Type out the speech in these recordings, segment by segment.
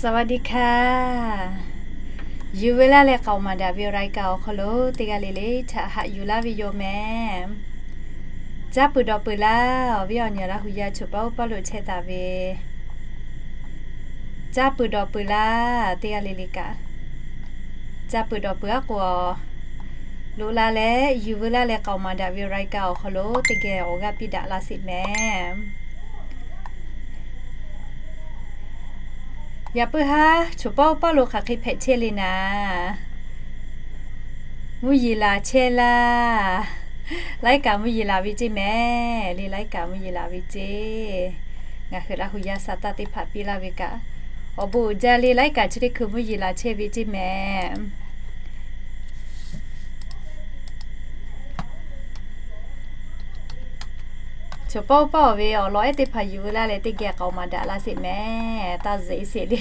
สวัสดีค่ะ Yuˬ veu laˇ leh k'aoˍ maˍ daꞈ ve รายการ awˬ hk'aw lo teˇ g'aˇ le le htaꞈ haꞈ yuˬ laˇ ve yoˬ mehˍ. Caˇ peuˬ dawˬ peuˬ laˇ, awˬ viˉ awˬ nyi Laˇ hu yaˇ choˬ paˆ uˉ paˆ lo chehˇ taˍ ve, caˇ peuˬ dawˬ peuˬ laˇ teˇ g'aˇ le le kaꞈ, caˇ peuˬ dawˬ peuˬ aˉ k'o, loꞈ la leh yuˬ veu laˇ leh k'aoˍ maˍ daꞈ ve รายการ awˬ hk'aw lo teˇ geh awˬ g'aˇ piˇ daꞈ laˇ sheˍ mehˍ. Yaꞈ puiˉ haˉ choˬ paˆ uˉ paˆ lo hk'aˬ hk'e hpehꞈ chehˇ le naˍ, mvuhˇ yeˬ laˬ chehˇ laˇ. Laiˉ kaꞈ mvuhˇ yeˬ laˬ ve ceˇ mehˍ le, laiˉ kaꞈ mvuhˇ yeˬ laˬ ve ceˇ. Ngaˬ hui Laˇ hu yaˇ sa taˇ teˇ hpaˍ piˇ laˇ ve kaꞈ, awˬ bon uiˍ jaˇ le, laiˉ kaꞈ chi teˇ hkui mvuhˇ yeˬ laˬ chehˇ ve ceˇ mehˍ. Choˬ paˆ uˉ paˆ ve awˬ lawn ehˉ teˇ hpaˍ yuˬ veu laˇ leh teˇ geh k'aoˍ maˍ daꞈ laˇ sheˍ mehˍ. Taˇ zeꞈ sheˍ le,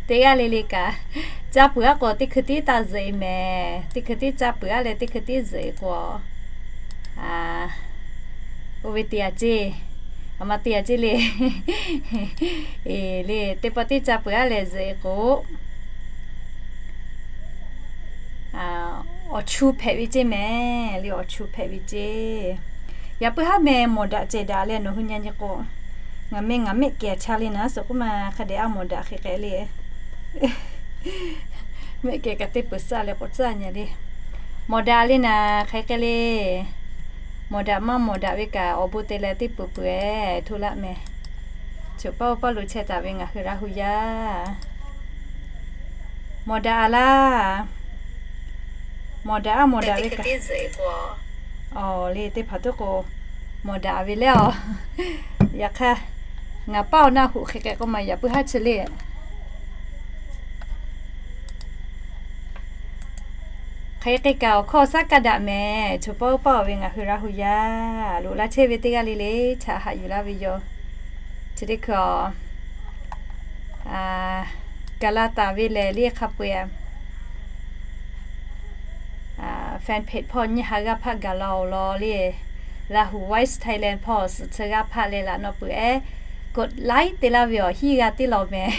teˇ g'aˇ le le kaꞈ, caˇ peuˬ aˉ k'o teˇ hkui tiˉ taˇ zeꞈ mehˍ. Teˇ hkui tiˉ caˇ peuˬ aˉ leh teˇ hkui tiˉ zeꞈ k'o, oˇ ve te a ceˇ, a ma te a ceˇ le. Le teˇ pawˆ tiˉ caˇ peuˬ aˉ leh zeꞈ k'o, awˬ chu hpehꞈ ve ceˇ mehˍ le, awˬ chu hpehꞈ ve ceˇ. Yaꞈ puiˉ haˉ meh mawˬ daꞈ cehˬ daꞈ leh nawˬ hui nyi nyi k'o, ngaˬ meh ngaˬ mehˆ kehˬ cha le naˍ suhˍ k'oˆ ma hk'a dehꞈ a mawˬ daꞈ hk'e k'ai le. Mehˆ kehˬ kaꞈ teˇ peuˬ saˇ leh k'awꞈ caˇ nyi le. Mawˬ daꞈ le naˍ hk'e k'ai le. Mawˬ daꞈ maˇ mawˬ daꞈ ve kaꞈ awˬ bon te leh teˇ peuˬ peuˬ-eˬ hto laˇ mehˍ. Choˬ paˆ uˉ paˆ lo chehˇ taˍ ve ngaˬ hui Laˇ hu yaˇ, mawˬ daꞈ a laˇ. Mawˬ daꞈ a mawˬ daꞈ ve kaꞈ, awˬ le teˇ hpaˍ tuˉ k'o mawˬ daꞈ ve leh a. Yaꞈ hk'aˇ, ngaˬ paˇ awˬ naˆ hoꞈ hk'e k'ai k'oˆ ma yaꞈ puiˉ haˉ chi le. Hk'e k'ai kaꞈ awˬ hkawˇ saˉ kaˇ daꞈ mehˍ. Choˬ paˆ uˉ paˆ ve ngaˬ hui Laˇ hu yaˇ, loꞈ la chehˇ ve teˇ g'aˇ le le htaꞈ haꞈ yuˬ laˇ ve yoˬ. Chi teˇ hkui a, gaˬ la taˍ ve lehˬ le hk'a peu-eˬ, fan page hpawˇ nyiˇ ha g'aˇ hpaˆ gaˬ la-oˬ law le. Lahu Voice Thailand hpawˇ suhˍ chi g'aˇ hpaˆ leh laꞈ naw peuˬ-eˬ, กดไลค์ te laˇ ve awˬ hiˉ g'a teˇ law mehˍ.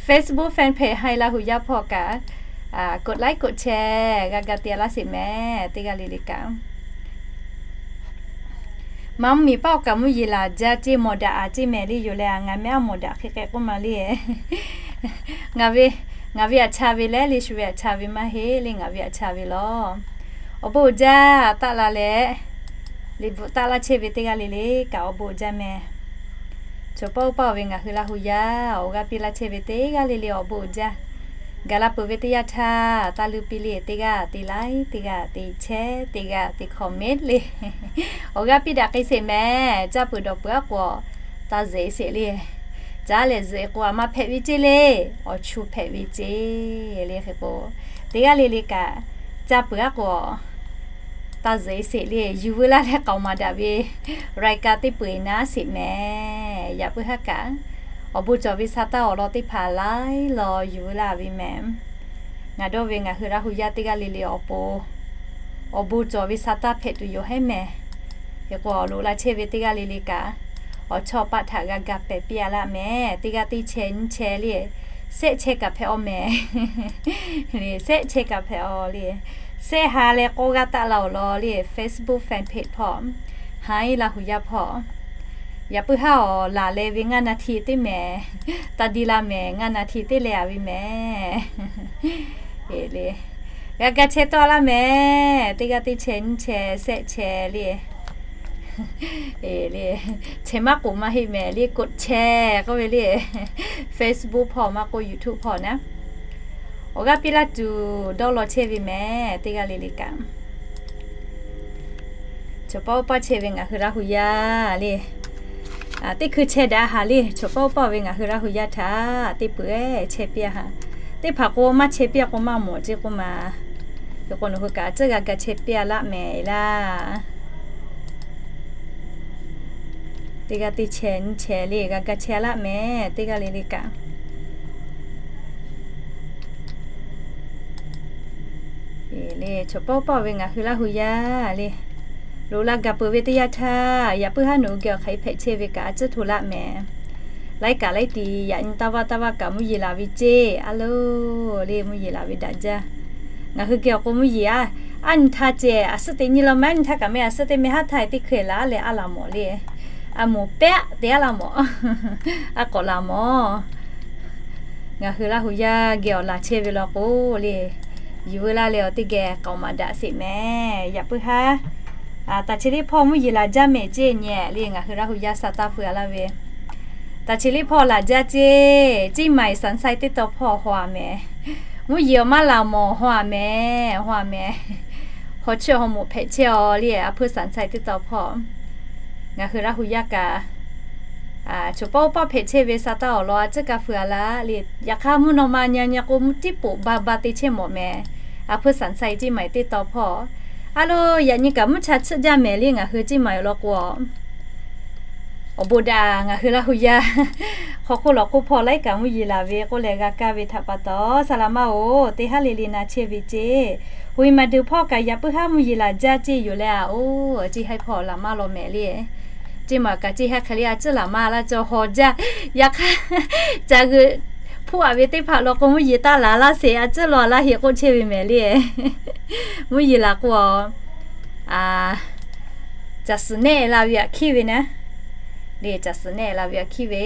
Facebook fan page Haiˬ Laˇ hu yaˇ hpawˇ kaꞈ, กดไลค์ กดแชร์ g'a ga te laˇ sheˍ mehˍ teˇ g'aˇ le le kaꞈ. Maˇ miˬ paˆ awˬ kaꞈ mvuhˇ yeˬ laˬ jaˇ ceˇ, mawˬ daꞈ a ceˇ mehˍ le yoˬ leh, ngaˬ meh a mawˬ daꞈ hk'e k'ai k'oˆ ma le. Ngaˬ ve, ngaˬ ve aꞈ cha ve leh le shu ve aꞈ cha ve maˇ heˆ le, ngaˬ ve aꞈ cha ve law. Awˬ bon uiˍ jaˇ taˆ la leh, liꞈ bvuhꞈ taˆ laˇ chehˇ ve teˇ g'aˇ le le kaꞈ awˬ bon uiˍ jaˇ mehˍ. Choˬ paˆ uˉ paˆ ve ngaˬ hui Laˇ hu yaˇ, awˬ g'aˇ piˇ laˇ chehˇ ve teˇ g'aˇ le le awˬ bon uiˍ jaˇ. Gaˬ la peuˬ ve teˇ yanˇ htaˇ taˇ luˇ piˇ le, teˇ g'aˇ te like, teˇ g'aˇ te share, teˇ g'aˇ te comment le. Awˬ g'aˇ piˇ daꞈ k'ai sheˍ mehˍ. Caˇ peuˬ dawˬ peuˬ aˉ k'o, taˇ zeꞈ sheˍ le. Caˇ leh zeꞈ k'o a ma hpehꞈ ve ceˇ le, awˬ chu hpehꞈ ve ceˇ le hk'e k'o, teˇ g'aˇ le le kaꞈ, caˇ peuˬ aˉ k'o, taˇ zeꞈ sheˍ le. Yuˬ veu laˇ leh k'aoˍ maˍ daꞈ ve รายการ teˇ peuˬ-eˬ naˉ sheˍ mehˍ. Yaꞈ puiˉ haˉ kaꞈ, awˬ bon cawˬ ve sa taˇ awˬ lawn teˇ hpaˍ laiˉ law yuˬ veu laˇ ve mehˍ. Ngaˬ dawˇ ve ngaˬ hui Laˇ hu yaˇ teˇ g'aˇ le le awˬ pon, awˬ bon cawˬ ve sa taˇ hpehꞈ tuˬ yoˬ heˉ mehˍ. Hk'e k'o, loꞈ la chehˇ ve teˇ g'aˇ le le kaꞈ, awˬ chawˇ paˆ htaꞈ g'a ga pehˬ piˇ a laˇ mehˍ. Teˇ g'aˇ teˇ chehˇ nyiˇ chehˇ le, sehˆ chehˇ kaꞈ hpehꞈ-aw mehˍ. Sehˆ chehˇ kaꞈ hpehꞈ-aw le. Sehˆ ha leh k'awˇ g'aˇ taˆ la-oˬ law le, Facebook fan page hpawˇ, Haiˬ Laˇ hu yaˇ hpawˇ. Yaꞈ puiˉ haˉ awˬ laˬ leh ve ngaˇ naˍ htiˇ teˇ mehˍ, taˇ diˇ laˇ mehˍ, ngaˇ naˍ htiˇ teˇ leh a ve mehˍ. G'a ga chehˇ tawˆ laˇ mehˍ. Teˇ g'aˇ teˇ chehˇ nyiˇ chehˇ sehˆ chehˇ le. Chehˇ maˇ k'oˍ maˇ heˆ mehˍ le, กดแชร์ k'oˆ ve le. Facebook hpawˇ maˇ k'oˆ YouTube hpawˇ naˉ, awˬ g'aˇ piˇ laˇ tuˬ dawˇ law chehˇ ve mehˍ. Teˇ g'aˇ le le kaꞈ, choˬ paˆ uˉ paˆ chehˇ ve ngaˬ hui Laˇ hu yaˇ le. Teˇ hkui chehˇ daꞈ haˍ le, choˬ paˆ uˉ paˆ ve ngaˬ hui Laˇ hu yaˇ htaꞈ teˇ peuˬ chehˇ piˇ haˍ. Teˇ hpaˍ k'o maˇ chehˇ piˇ k'o maˇ mawˬ ceˇ k'oˆ ma. Hk'e k'o nawˬ hui kaꞈ tcuhˉ g'a ga chehˇ piˇ a laˇ mehˍ laˇ. Teˇ g'aˇ teˇ chehˇ nyiˇ chehˇ le g'a ga chehˇ a laˇ mehˍ. Teˇ g'aˇ le le kaꞈ, le choˬ paˆ uˉ paˆ ve ngaˬ hui Laˇ hu yaˇ le, loꞈ la gaˬ peuˬ ve teˇ yanˇ htaˇ, yaꞈ puiˉ haˉ nawˬ hui geh awˬ hk'aˬ hk'e hpehꞈ chehˇ ve kaꞈ a tcuhˉ hto laˇ mehˍ. Laiˉ kaꞈ laiˉ tiˍ yaꞈ nyi taˇ vaˇ taˇ vaˇ kaꞈ mvuhˇ yeˬ laˬ ve ceˇ. A loˬ le, mvuhˇ yeˬ laˬ ve daꞈ jaˇ. Ngaˬ hui geh awˬ k'o mvuhˇ yeˬ a, a nyi htaˇ ceh a suhˉ teꞈ nyi la ma, a nyi htaˇ kaꞈ meh a suhˉ teꞈ meh haˉ htaˇ teˇ hkui laˬ leh a laˬ mawˬ le. A moˍ pehˆ te a laˬ mawˬ. A k'awꞈ laˬ mawˬ. Ngaˬ hui Laˇ hu yaˇ geh awˬ laˬ chehˇ ve law k'o le, yuˬ veu laˇ leh awˬ teˇ geh k'aoˍ maˍ daꞈ sheˍ mehˍ. Yaꞈ puiˉ haˉ, taˍ chi teˇ hpawˇ mvuhˇ yeˬ laˬ jaˇ mehˍ ceˇ nyi le, ngaˬ hui Laˇ hu yaˇ sa taˇ feu a laˇ ve. Taˍ chi teˇ hpawˇ laˬ jaˇ ceˇ, ceˇ maiˍ sanˍ sai teˇ taw hpawˇ haw a mehˍ. Mvuhˇ yeˬ awˬ maˇ laˬ mawˬ haw a mehˍ, haw a mehˍ. Haw chehˇ haw moˍ hpehꞈ chehˇ a le, a hpeuˇ sanˍ sai teˇ taw hpawˇ. Ngaˬ hui Laˇ hu yaˇ kaꞈ, choˬ pawˆ pawˆ hpehꞈ chehˇ ve sa taˇ awˬ lawn a ciˉ kaꞈ feu a laˇ le. Yaꞈ hk'aˇ mvuhˇ naw ma nyi nyi k'o mvuhˇ tiˉ poꞈ ba ba te chehˇ mawˬ mehˍ. A hpeuˇ sanˍ sai ceˇ maiˍ teˇ taw hpawˇ. A loˬ, yaꞈ nyi kaꞈ mvuhˇ cha tsuhˆ jaˇ mehˍ le ngaˬ hui ceˇ maiˍ awˬ lawn k'o a. Awˬ bon daꞈ ngaˬ hui Laˇ hu yaˇ. Hk'aw hk'oˆ lawˬ hk'oˆ hpawˇ laiˉ kaꞈ mvuhˇ yeˬ laˬ ve k'oˆ leh g'a kaˇ ve htaꞈ pa taw, saˍ laˍ ma oˬ, teˇ haˉ le le na chehˇ ve ceˇ. Hui maˬ duˬ hpawˇ kaꞈ yaꞈ puiˉ haˉ mvuhˇ yeˬ laˬ jaˇ ceˇ yoˬ leh a oˬ, ceˇ haiˉ hpawˇ laˬ maˇ law mehˍ le. Ceˇ maˬ kaꞈ ceˇ haiˉ hk'e le a ciˉ laˬ maˇ laˇ cawˬ haw jaˇ. Yaꞈ hk'aˇ, ca g'euꞈ hpuˇ a ve teˇ hpaˍ law k'o mvuhˇ yeˬ taˇ laˬ laˇ sheˍ, a ciˉ law laˇ heˍ k'oˆ chehˇ ve mehˍ le. Mvuhˇ yeˬ laˬ k'o a, caˬ suhˍ nehˆ la ve aꞈ hkiˉ ve naˉ. Le caˬ suhˍ nehˆ la ve aꞈ hkiˉ ve.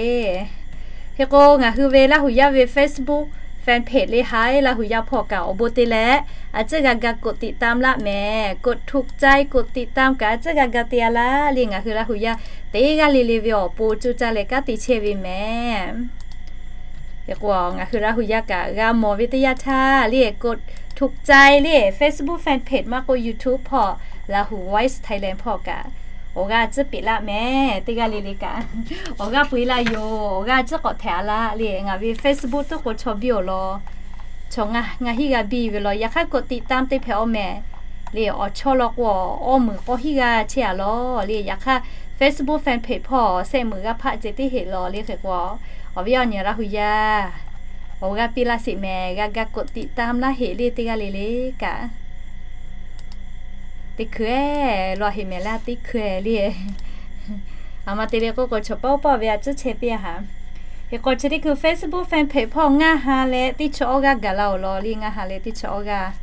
Hk'e k'o ngaˬ hui ve Laˇ hu yaˇ ve Facebook fan page le haiˉ Laˇ hu yaˇ hpawˇ kaꞈ awˬ bon te leh, a ciˉ g'a ga กดติดตาม laˇ mehˍ, กดถูกใจ กดติดตาม kaꞈ a ciˉ g'a ga te a laˇ le ngaˬ hui Laˇ hu yaˇ teˇ g'aˇ le le ve awˬ pon coˇ caˇ leh kanˉ te chehˇ ve mehˍ. Hk'e k'o ngaˬ hui Laˇ hu yaˇ kaꞈ g'a mawˬ ve teˇ yanˇ htaˇ le กดถูกใจ le Facebook fan page maˇ k'o YouTube hpawˇ Laˇ hu Voice Thailand hpawˇ kaꞈ awˬ g'aˇ a ciˉ peꞈ laˇ mehˍ. Teˇ g'aˇ le le kaꞈ awˬ g'aˇ peu e laˇ yoˬ. Awˬ g'aˇ a ciˉ k'awꞈ htehꞈ a laˇ le. Ngaˬ ve Facebook tuˉ k'o chaw biˇ awˬ lawn, chaw ngaˇ hiˆ g'aˇ biˇ ve law. Yaꞈ hk'aˇ กดติดตาม te hpehꞈ a mehˍ le. Awˬ chawˇ law k'o awˇ meunˍ k'awˇ hiˆ g'aˇ chehˇ a law le. Yaꞈ hk'aˇ Facebook fan page hpawˇ shehˆ meunˍ g'aˇ hpaˆ ceh teˇ heˆ law le. Hk'e k'o awˬ viˉ awˬ nyi Laˇ hu yaˇ awˬ g'aˇ piˇ laˇ sheˍ mehˍ. G'a ga กดติดตาม laˇ heˍ le teˇ g'aˇ le le kaꞈ. Teˇ hkui law heˍ mehˍ laˇ teˇ hkui le. A ma te le k'oˆ k'o chaw pawˆ pawˆ ve a ciˉ chehˇ piˇ a haꞈ. Hk'e k'o chi teˇ hkui Facebook fan page hpawˇ ngaˇ ha leh teˇ chi awˇ g'aˇ gaˬ la awˬ lawn le. Ngaˇ ha leh teˇ chi awˇ g'aˇ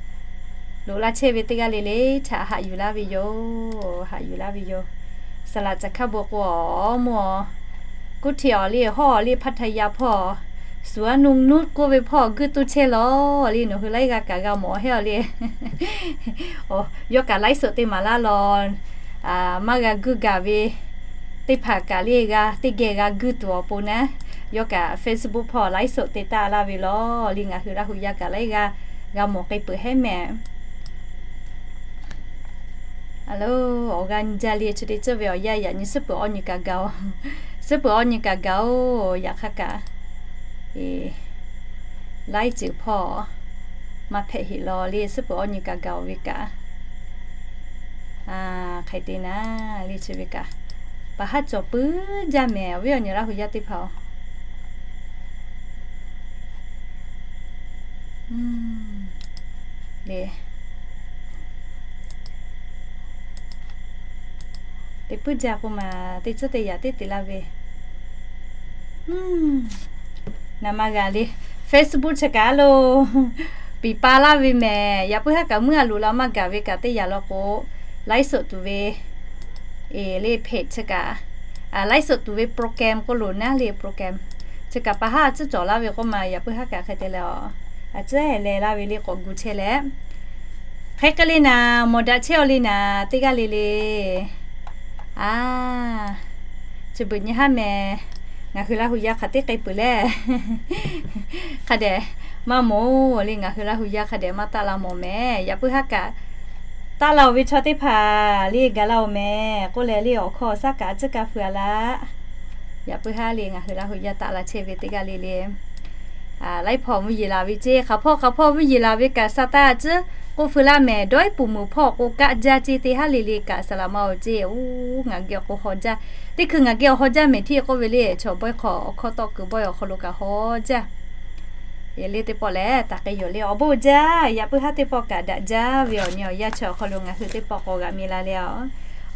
loꞈ laˇ chehˇ ve teˇ g'aˇ le le htaꞈ haꞈ yuˬ laˇ ve yoˬ. Haꞈ yuˬ laˇ ve yoˬ. Saˍ laꞈ caˬ hkaˇ bon k'o awˬ mawˇ kuˉ hti awˬ le hawˉ awˬ le พัทยา hpawˇ suˍ a nuˇ nuˉ k'oˆ ve hpawˇ guˇ tuˇ chehˇ law le. Nawˬ hui laiˉ g'aˇ kaꞈ g'a mawˬ hehˉ awˬ le. Yawˇ kaꞈ ไลฟ์สด te maˍ laˇ law. Maˇ g'a guˇ gaˬ ve teˇ hpaˍ kaꞈ le g'a teˇ geh g'a guˇ tuˬ awˬ pon naˉ, yawˇ kaꞈ Facebook hpawˇ ไลฟ์สด te taˆ laˇ ve law le. Ngaˬ hui Laˇ hu yaˇ kaꞈ laiˉ g'aˇ g'a mawˬ k'ai peuˬ hehˉ mehˍ. A lo, awˬ g'aˇ nyi jaˇ le. Chi te ceuˬ ve awˬ yanˇ yaꞈ nyi suhˉ peuˬ awˇ nyi kaꞈ gaˬ oˬ. Suhˉ peuˬ awˇ nyi kaꞈ gaˬ oˬ. Yaꞈ hk'aˇ kaꞈ laiˉ ceuˬ hpawˇ maˇ hpehꞈ heˆ law le. Suhˉ peuˬ awˇ nyi kaꞈ gaˬ oˬ ve kaꞈ hk'e te naˉ le. Chi ve kaꞈ pa haˉ cawˬ puiˉ jaˇ mehˍ. Awˬ viˉ awˬ nyi Laˇ hu yaˇ teˇ hpaˍ-oˬ le. Teˇ puiˉ jaˇ k'o maˬ teˇ tcuhˉ te yaꞈ teˇ te laˇ ve. Naˍ ma g'a le, Facebook chi kaꞈ lo piˍ pa laˇ ve mehˍ. Yaꞈ puiˉ haˉ kaꞈ muiˉ a loꞈ la maˇ gaˬ ve kaꞈ teˇ yanˇ law k'o, ไลฟ์สด tuˬ ve le เพจ chi kaꞈ, ไลฟ์สด tuˬ ve program k'oˆ lo naˉ le program chi kaꞈ pa haˉ a tcuhˉ cawˬ laˇ ve k'oˆ maˬ. Yaꞈ puiˉ haˉ kaꞈ hk'e te leh a, a tcuhˉ leh laˇ ve le k'awꞈ gu chehˇ leh hk'e k'ai le naˍ, mawˬ daꞈ chehˇ aw le naˍ, teˇ g'aˇ le le. A, chi beuꞈ nyi haˉ mehˍ. Ngaˬ hui Laˇ hu yaˇ hk'a teˇ k'ai peuˬ leh hk'a dehꞈ maˇ mawˬ le. Ngaˬ hui Laˇ hu yaˇ hk'a dehꞈ maˇ taˆ la mawˬ mehˍ. Yaꞈ puiˉ haˉ kaꞈ taˆ la oˬ ve chaw teˇ hpaˍ le gaˬ la oˬ mehˍ k'oˆ leh le awˬ hkawˇ awˬ shaˉ kaꞈ a tcuhˉ kaꞈ feu a laˇ. Yaꞈ puiˉ haˉ le ngaˬ hui Laˇ hu yaˇ taˆ la chehˇ ve teˇ g'aˇ le le. Laiˉ hpawˇ mvuhˇ yeˬ laˬ ve ceˇ, hk'aˬ hpawˇ hk'aˬ hpawˇ mvuhˇ yeˬ laˬ ve kaꞈ sa taˇ a tcuhˉ k'oˆ feu laˇ mehˍ. Dawˇ iˉ puˍ muiˬ hpawˇ k'o kaˆ jaˇ ceˇ teˇ haˉ le le kaꞈ saˍ laˍ ma awˬ ceˇ. Oˬ, ngaˬ geh awˬ k'o haw jaˇ. Teˇ hkui ngaˬ geh awˬ haw jaˇ mehˍ htiˇ k'oˆ ve le, chaw bawehˇ hk'aw awˬ hkawˇ tawˆ kuiˬ bawehˇ awˬ hk'aw lo kaꞈ haw jaˇ. Eˬ le teˇ pawˆ lehˬ taˍ k'ai yoˬ le. Awˬ bon jaˇ. Yaꞈ puiˉ haˉ teˇ pawˆ kaꞈ daꞈ jaˇ ve awˬ nyi awˬ yanˇ chi awˬ hk'aw lo ngaˬ hui teˇ pawˆ k'awꞈ g'a mi la le a.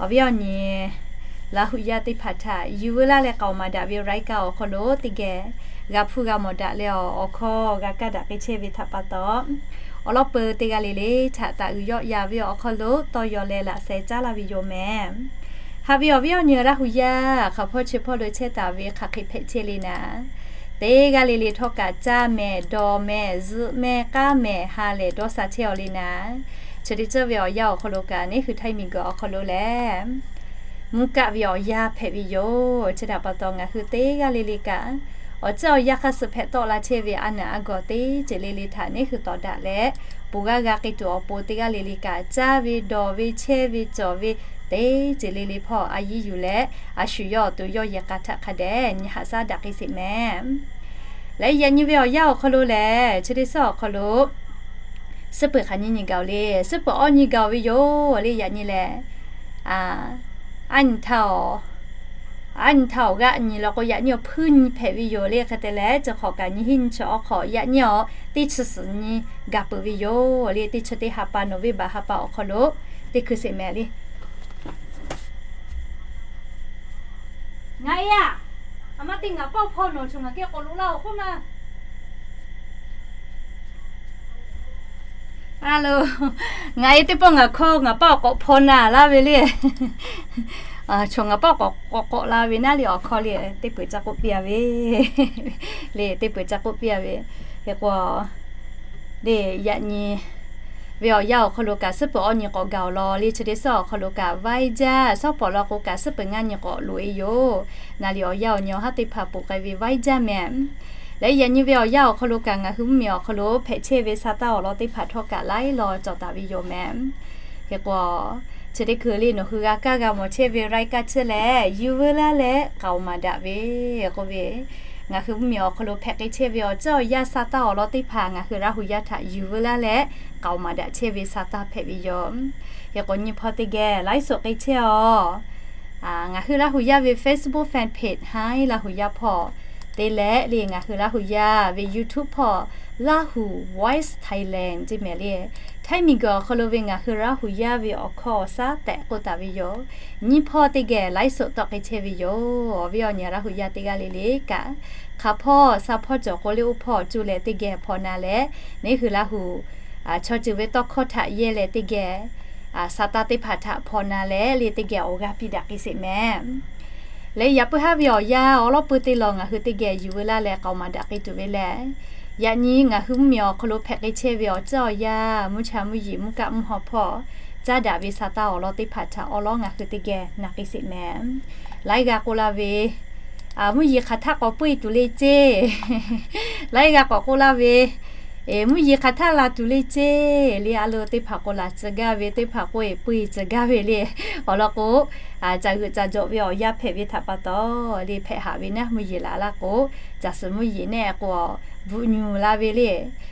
Awˬ viˉ awˬ nyi Laˇ huˍ yaˇ teˇ hpaˍ htaꞈ yuˬ veu laˇ leh k'aoˍ maˍ daꞈ ve รายการ awˬ hk'aw lo teˇ geh g'a hpuˇ g'a mawˬ daꞈ leh awˬ hkawˇ g'a kaˇ daꞈ k'ai chehˇ ve htaꞈ pa taw, awˬ lawn peuˬ teˇ g'aˇ le le htaꞈ taˍ uiˍ yawˆ yan ve awˬ hk'aw lo tawˇ yaw leh laꞈ sheh caˉ laˇ ve yoˬ mehˍ. Haꞈ ve awˬ viˉ awˬ nyi Laˇ huˍ yaˇ hk'aˬ hpawˇ chi hpawˇ lo chehˇ taˍ ve hk'aˬ hk'e hpehꞈ chehˇ le naˍ, teˇ g'aˇ le le htawˇ kaꞈ caˇ mehˍ, dawˬ mehˍ, zuhꞈ mehˍ, k'aˉ mehˍ, ha lehˬ dawˇ sha chehˇ aw le naˍ, chi teˇ ceuˬ ve awˬ yanˇ awˬ hk'aw lo kaꞈ neˇ hui Htaiˇ miˬguiˬ awˬ hk'aw lo lehˬ mvuhˇ kaˆ ve awˬ yanˇ hpehꞈ ve yoˬ. Chi htaꞈ pa taw ngaˬ hui teˇ g'aˇ le le kaꞈ awˬ ceuˬ awˬ yanˇ hk'aˇ suh hpehꞈ tawˆ la chehˇ ve a naˬ a gawˬ teˇ ceuˬ le le htaꞈ neˇ hui tawˍ daꞈ leh, ponˬ g'aˇ g'a k'ai tuˬ awˬ pon teˇ g'aˇ le le kaꞈ caˇ ve, dawˬ ve, chehˇ ve, cawˬ ve, teˇ ceuˬ le le hpawˇ a yiˉ yuˬ leh, a shu yawˇ awˬ to yawˇ yehˬ k'a htaꞈ hk'a dehꞈ nyi haꞈ shaˉ daꞈ k'ai sheˍ mehˍ. Leh yaꞈ nyi ve awˬ yanˇ awˬ hk'aw lo lehˬ, chi teˇ suhˉ awˬ hk'aw lo suhˉ peuˬ hk'aˬ nyi nyi gaˬ oˬ le, suhˉ peuˬ awˇ nyi gaˬ oˬ ve yoˬ le. Yaꞈ nyi lehˬ, a, aˉ nyi htaˇ awˬ, aˉ nyi htaˇ awˬ g'aˆ nyi law k'o, yaꞈ nyi awˬ hpuiˇ nyi hpehꞈ ve yoˬ le. Hk'e te leh, chi hk'awꞈ kaꞈ nyi hiˉ nyi chi awˬ hk'awꞈ yaꞈ nyi awˬ teˇ chi suhˍ nyi gaˬ peuˬ ve yoˬ le. Teˇ chi teˇ ha pa November ha pa awˬ hk'aw lo teˇ hkui sheˍ mehˍ le. Ngaˬ e a, a ma teˇ ngaˬ pawˆ hpaw nawˬ chaw ngaˬ kehˉ k'awꞈ loꞈ laˇ oˬ k'oˆ ma. Hello, ngaˬ e teˇ pawˆ ngaˬ hkawˇ ngaˬ pawˆ awˬ k'awꞈ hpaw na laˇ ve le. Chaw ngaˬ pawˆ k'awꞈ k'awꞈ k'awꞈ la ve naˉ le awˬ hkawˇ le, teˇ peuˬ ca k'oˆ piˇ a ve le, teˇ peuˬ ca k'oˆ piˇ a ve. Hk'e k'o, le yaꞈ nyi ve awˬ yanˇ awˬ hk'aw lo kaꞈ suhˉ peuˬ awˇ nyi k'awꞈ gaˬ oˬ law le. Chi teˇ suhˉ awˬ hk'aw lo kaꞈ vaiˇ jaˇ, shawˉ pawˍ law k'o kaꞈ suhˉ peuˬ ngaˇ nyi k'awꞈ loꞈ e yoˬ. Naˍ liꞈ awˬ yanˇ awˬ nyi awˬ haˉ teˇ hpaˍ poˬ k'ai ve vaiˇ jaˇ mehˍ. Leh yaꞈ nyi ve awˬ yanˇ awˬ hk'aw lo kaꞈ ngaˬ hui mvuhˇmiˬ awˬ hk'aw lo hpehꞈ chehˇ ve sa taˇ awˬ lawn teˇ hpaˍ htawˇ kaꞈ laiˉ law cawˬ taˍ ve yoˬ mehˍ. Hk'e k'o, chi teˇ hkui le nawˬ hui g'a kaˇ g'a mawˬ chehˇ ve รายการ chi lehˬ, yuˬ veu laˇ leh k'aoˍ maˍ daꞈ ve k'oˆ ve, ngaˬ hui mvuhˇmiˬ awˬ hk'aw lo hpehꞈ k'ai chehˇ ve awˬ ceuˬ awˬ yanˇ sa taˇ awˬ lawn teˇ hpaˍ ngaˬ hui Laˇ huˍ yaˇ htaꞈ yuˬ veu laˇ leh k'aoˍ maˍ daꞈ chehˇ ve sa taˇ hpehꞈ ve yoˬ. Hk'e k'o nyi hpawˇ teˇ geh laiˉ suhˍ k'ai chehˇ aw. Ngaˬ hui Laˇ huˍ yaˇ ve Facebook fan page haˉ Laˇ huˍ yaˇ hpawˇ te leh le ngaˬ hui Laˇ huˍ yaˇ ve YouTube hpawˇ Lahu Voice Thailand ceˇ mehˍ le. Htaiˇ miˬguiˬ awˬ hk'aw lo ve ngaˬ hui Laˇ huˍ yaˇ ve awˬ hkawˇ awˬ shaˉ tehꞈ k'oˆ taˍ ve yoˬ. Nyi hpawˇ teˇ geh laiˉ suhˍ tawˆ k'ai chehˇ ve yoˬ. Awˬ viˉ awˬ nyi Laˇ huˍ yaˇ teˇ g'aˇ le le kaꞈ, hk'aˬ hpawˇ sa hpawˇ cawˬ k'o le oˇ hpawˇ cuˇ leh teˇ geh hpaw na leh, neˇ hui Laˇ huˍ chaw ceuˬ ve tawˇ hkawˇ htaꞈ yehˇ leh teˇ geh sa taˇ teˇ hpaˍ htaꞈ hpaw na leh le teˇ geh awˬ g'aˇ piˇ daꞈ k'ai sheˍ mehˍ. Leh yaꞈ puiˉ haˉ ve awˬ yanˇ awˬ lawn peuˬ teˇ law ngaˬ hui teˇ geh yuˬ veu laˇ leh k'aoˍ maˍ daꞈ k'ai tuˬ ve lehˬ, yaꞈ nyi ngaˬ hui mvuhˇmiˬ awˬ hk'aw lo hpehꞈ k'ai chehˇ ve awˬ ceuˬ awˬ yanˇ mvuhˇ cha mvuhˇ yeˬ mvuhˇ kaˆ mvuhˇ haw hpawˇ caˉ daꞈ ve sa taˇ awˬ lawn teˇ hpaˍ htaꞈ awˬ lawn ngaˬ hui teˇ geh na k'ai sheˍ mehˍ. Laiˉ g'a k'oˆ laˇ ve, mvuhˇ yeˬ hk'aˬ htaˆ k'awꞈ puiˉ tuˬ le ceˇ. Laiˉ g'a k'awꞈ k'oˆ laˇ ve, mvuhˇ yeˬ hk'aˬ htaˆ la tuˬ le ceˇ. Le a lo teˇ hpaˍ k'o laˬ tcuh gaˇ ve, teˇ hpaˍ k'o e puiˉ tcuh gaˇ ve le. Awˬ lawn k'o, caˬ g'euꞈ caˬ jawꞈ ve awˬ yanˇ hpehꞈ ve htaꞈ pa taw, le hpehꞈ haꞈ ve naˉ mvuhˇ yeˬ laˬ laˇ k'o, caˬ suhˍ mvuhˇ yeˬ nehˆ k'o bvuhꞈ nyuˬ la ve le.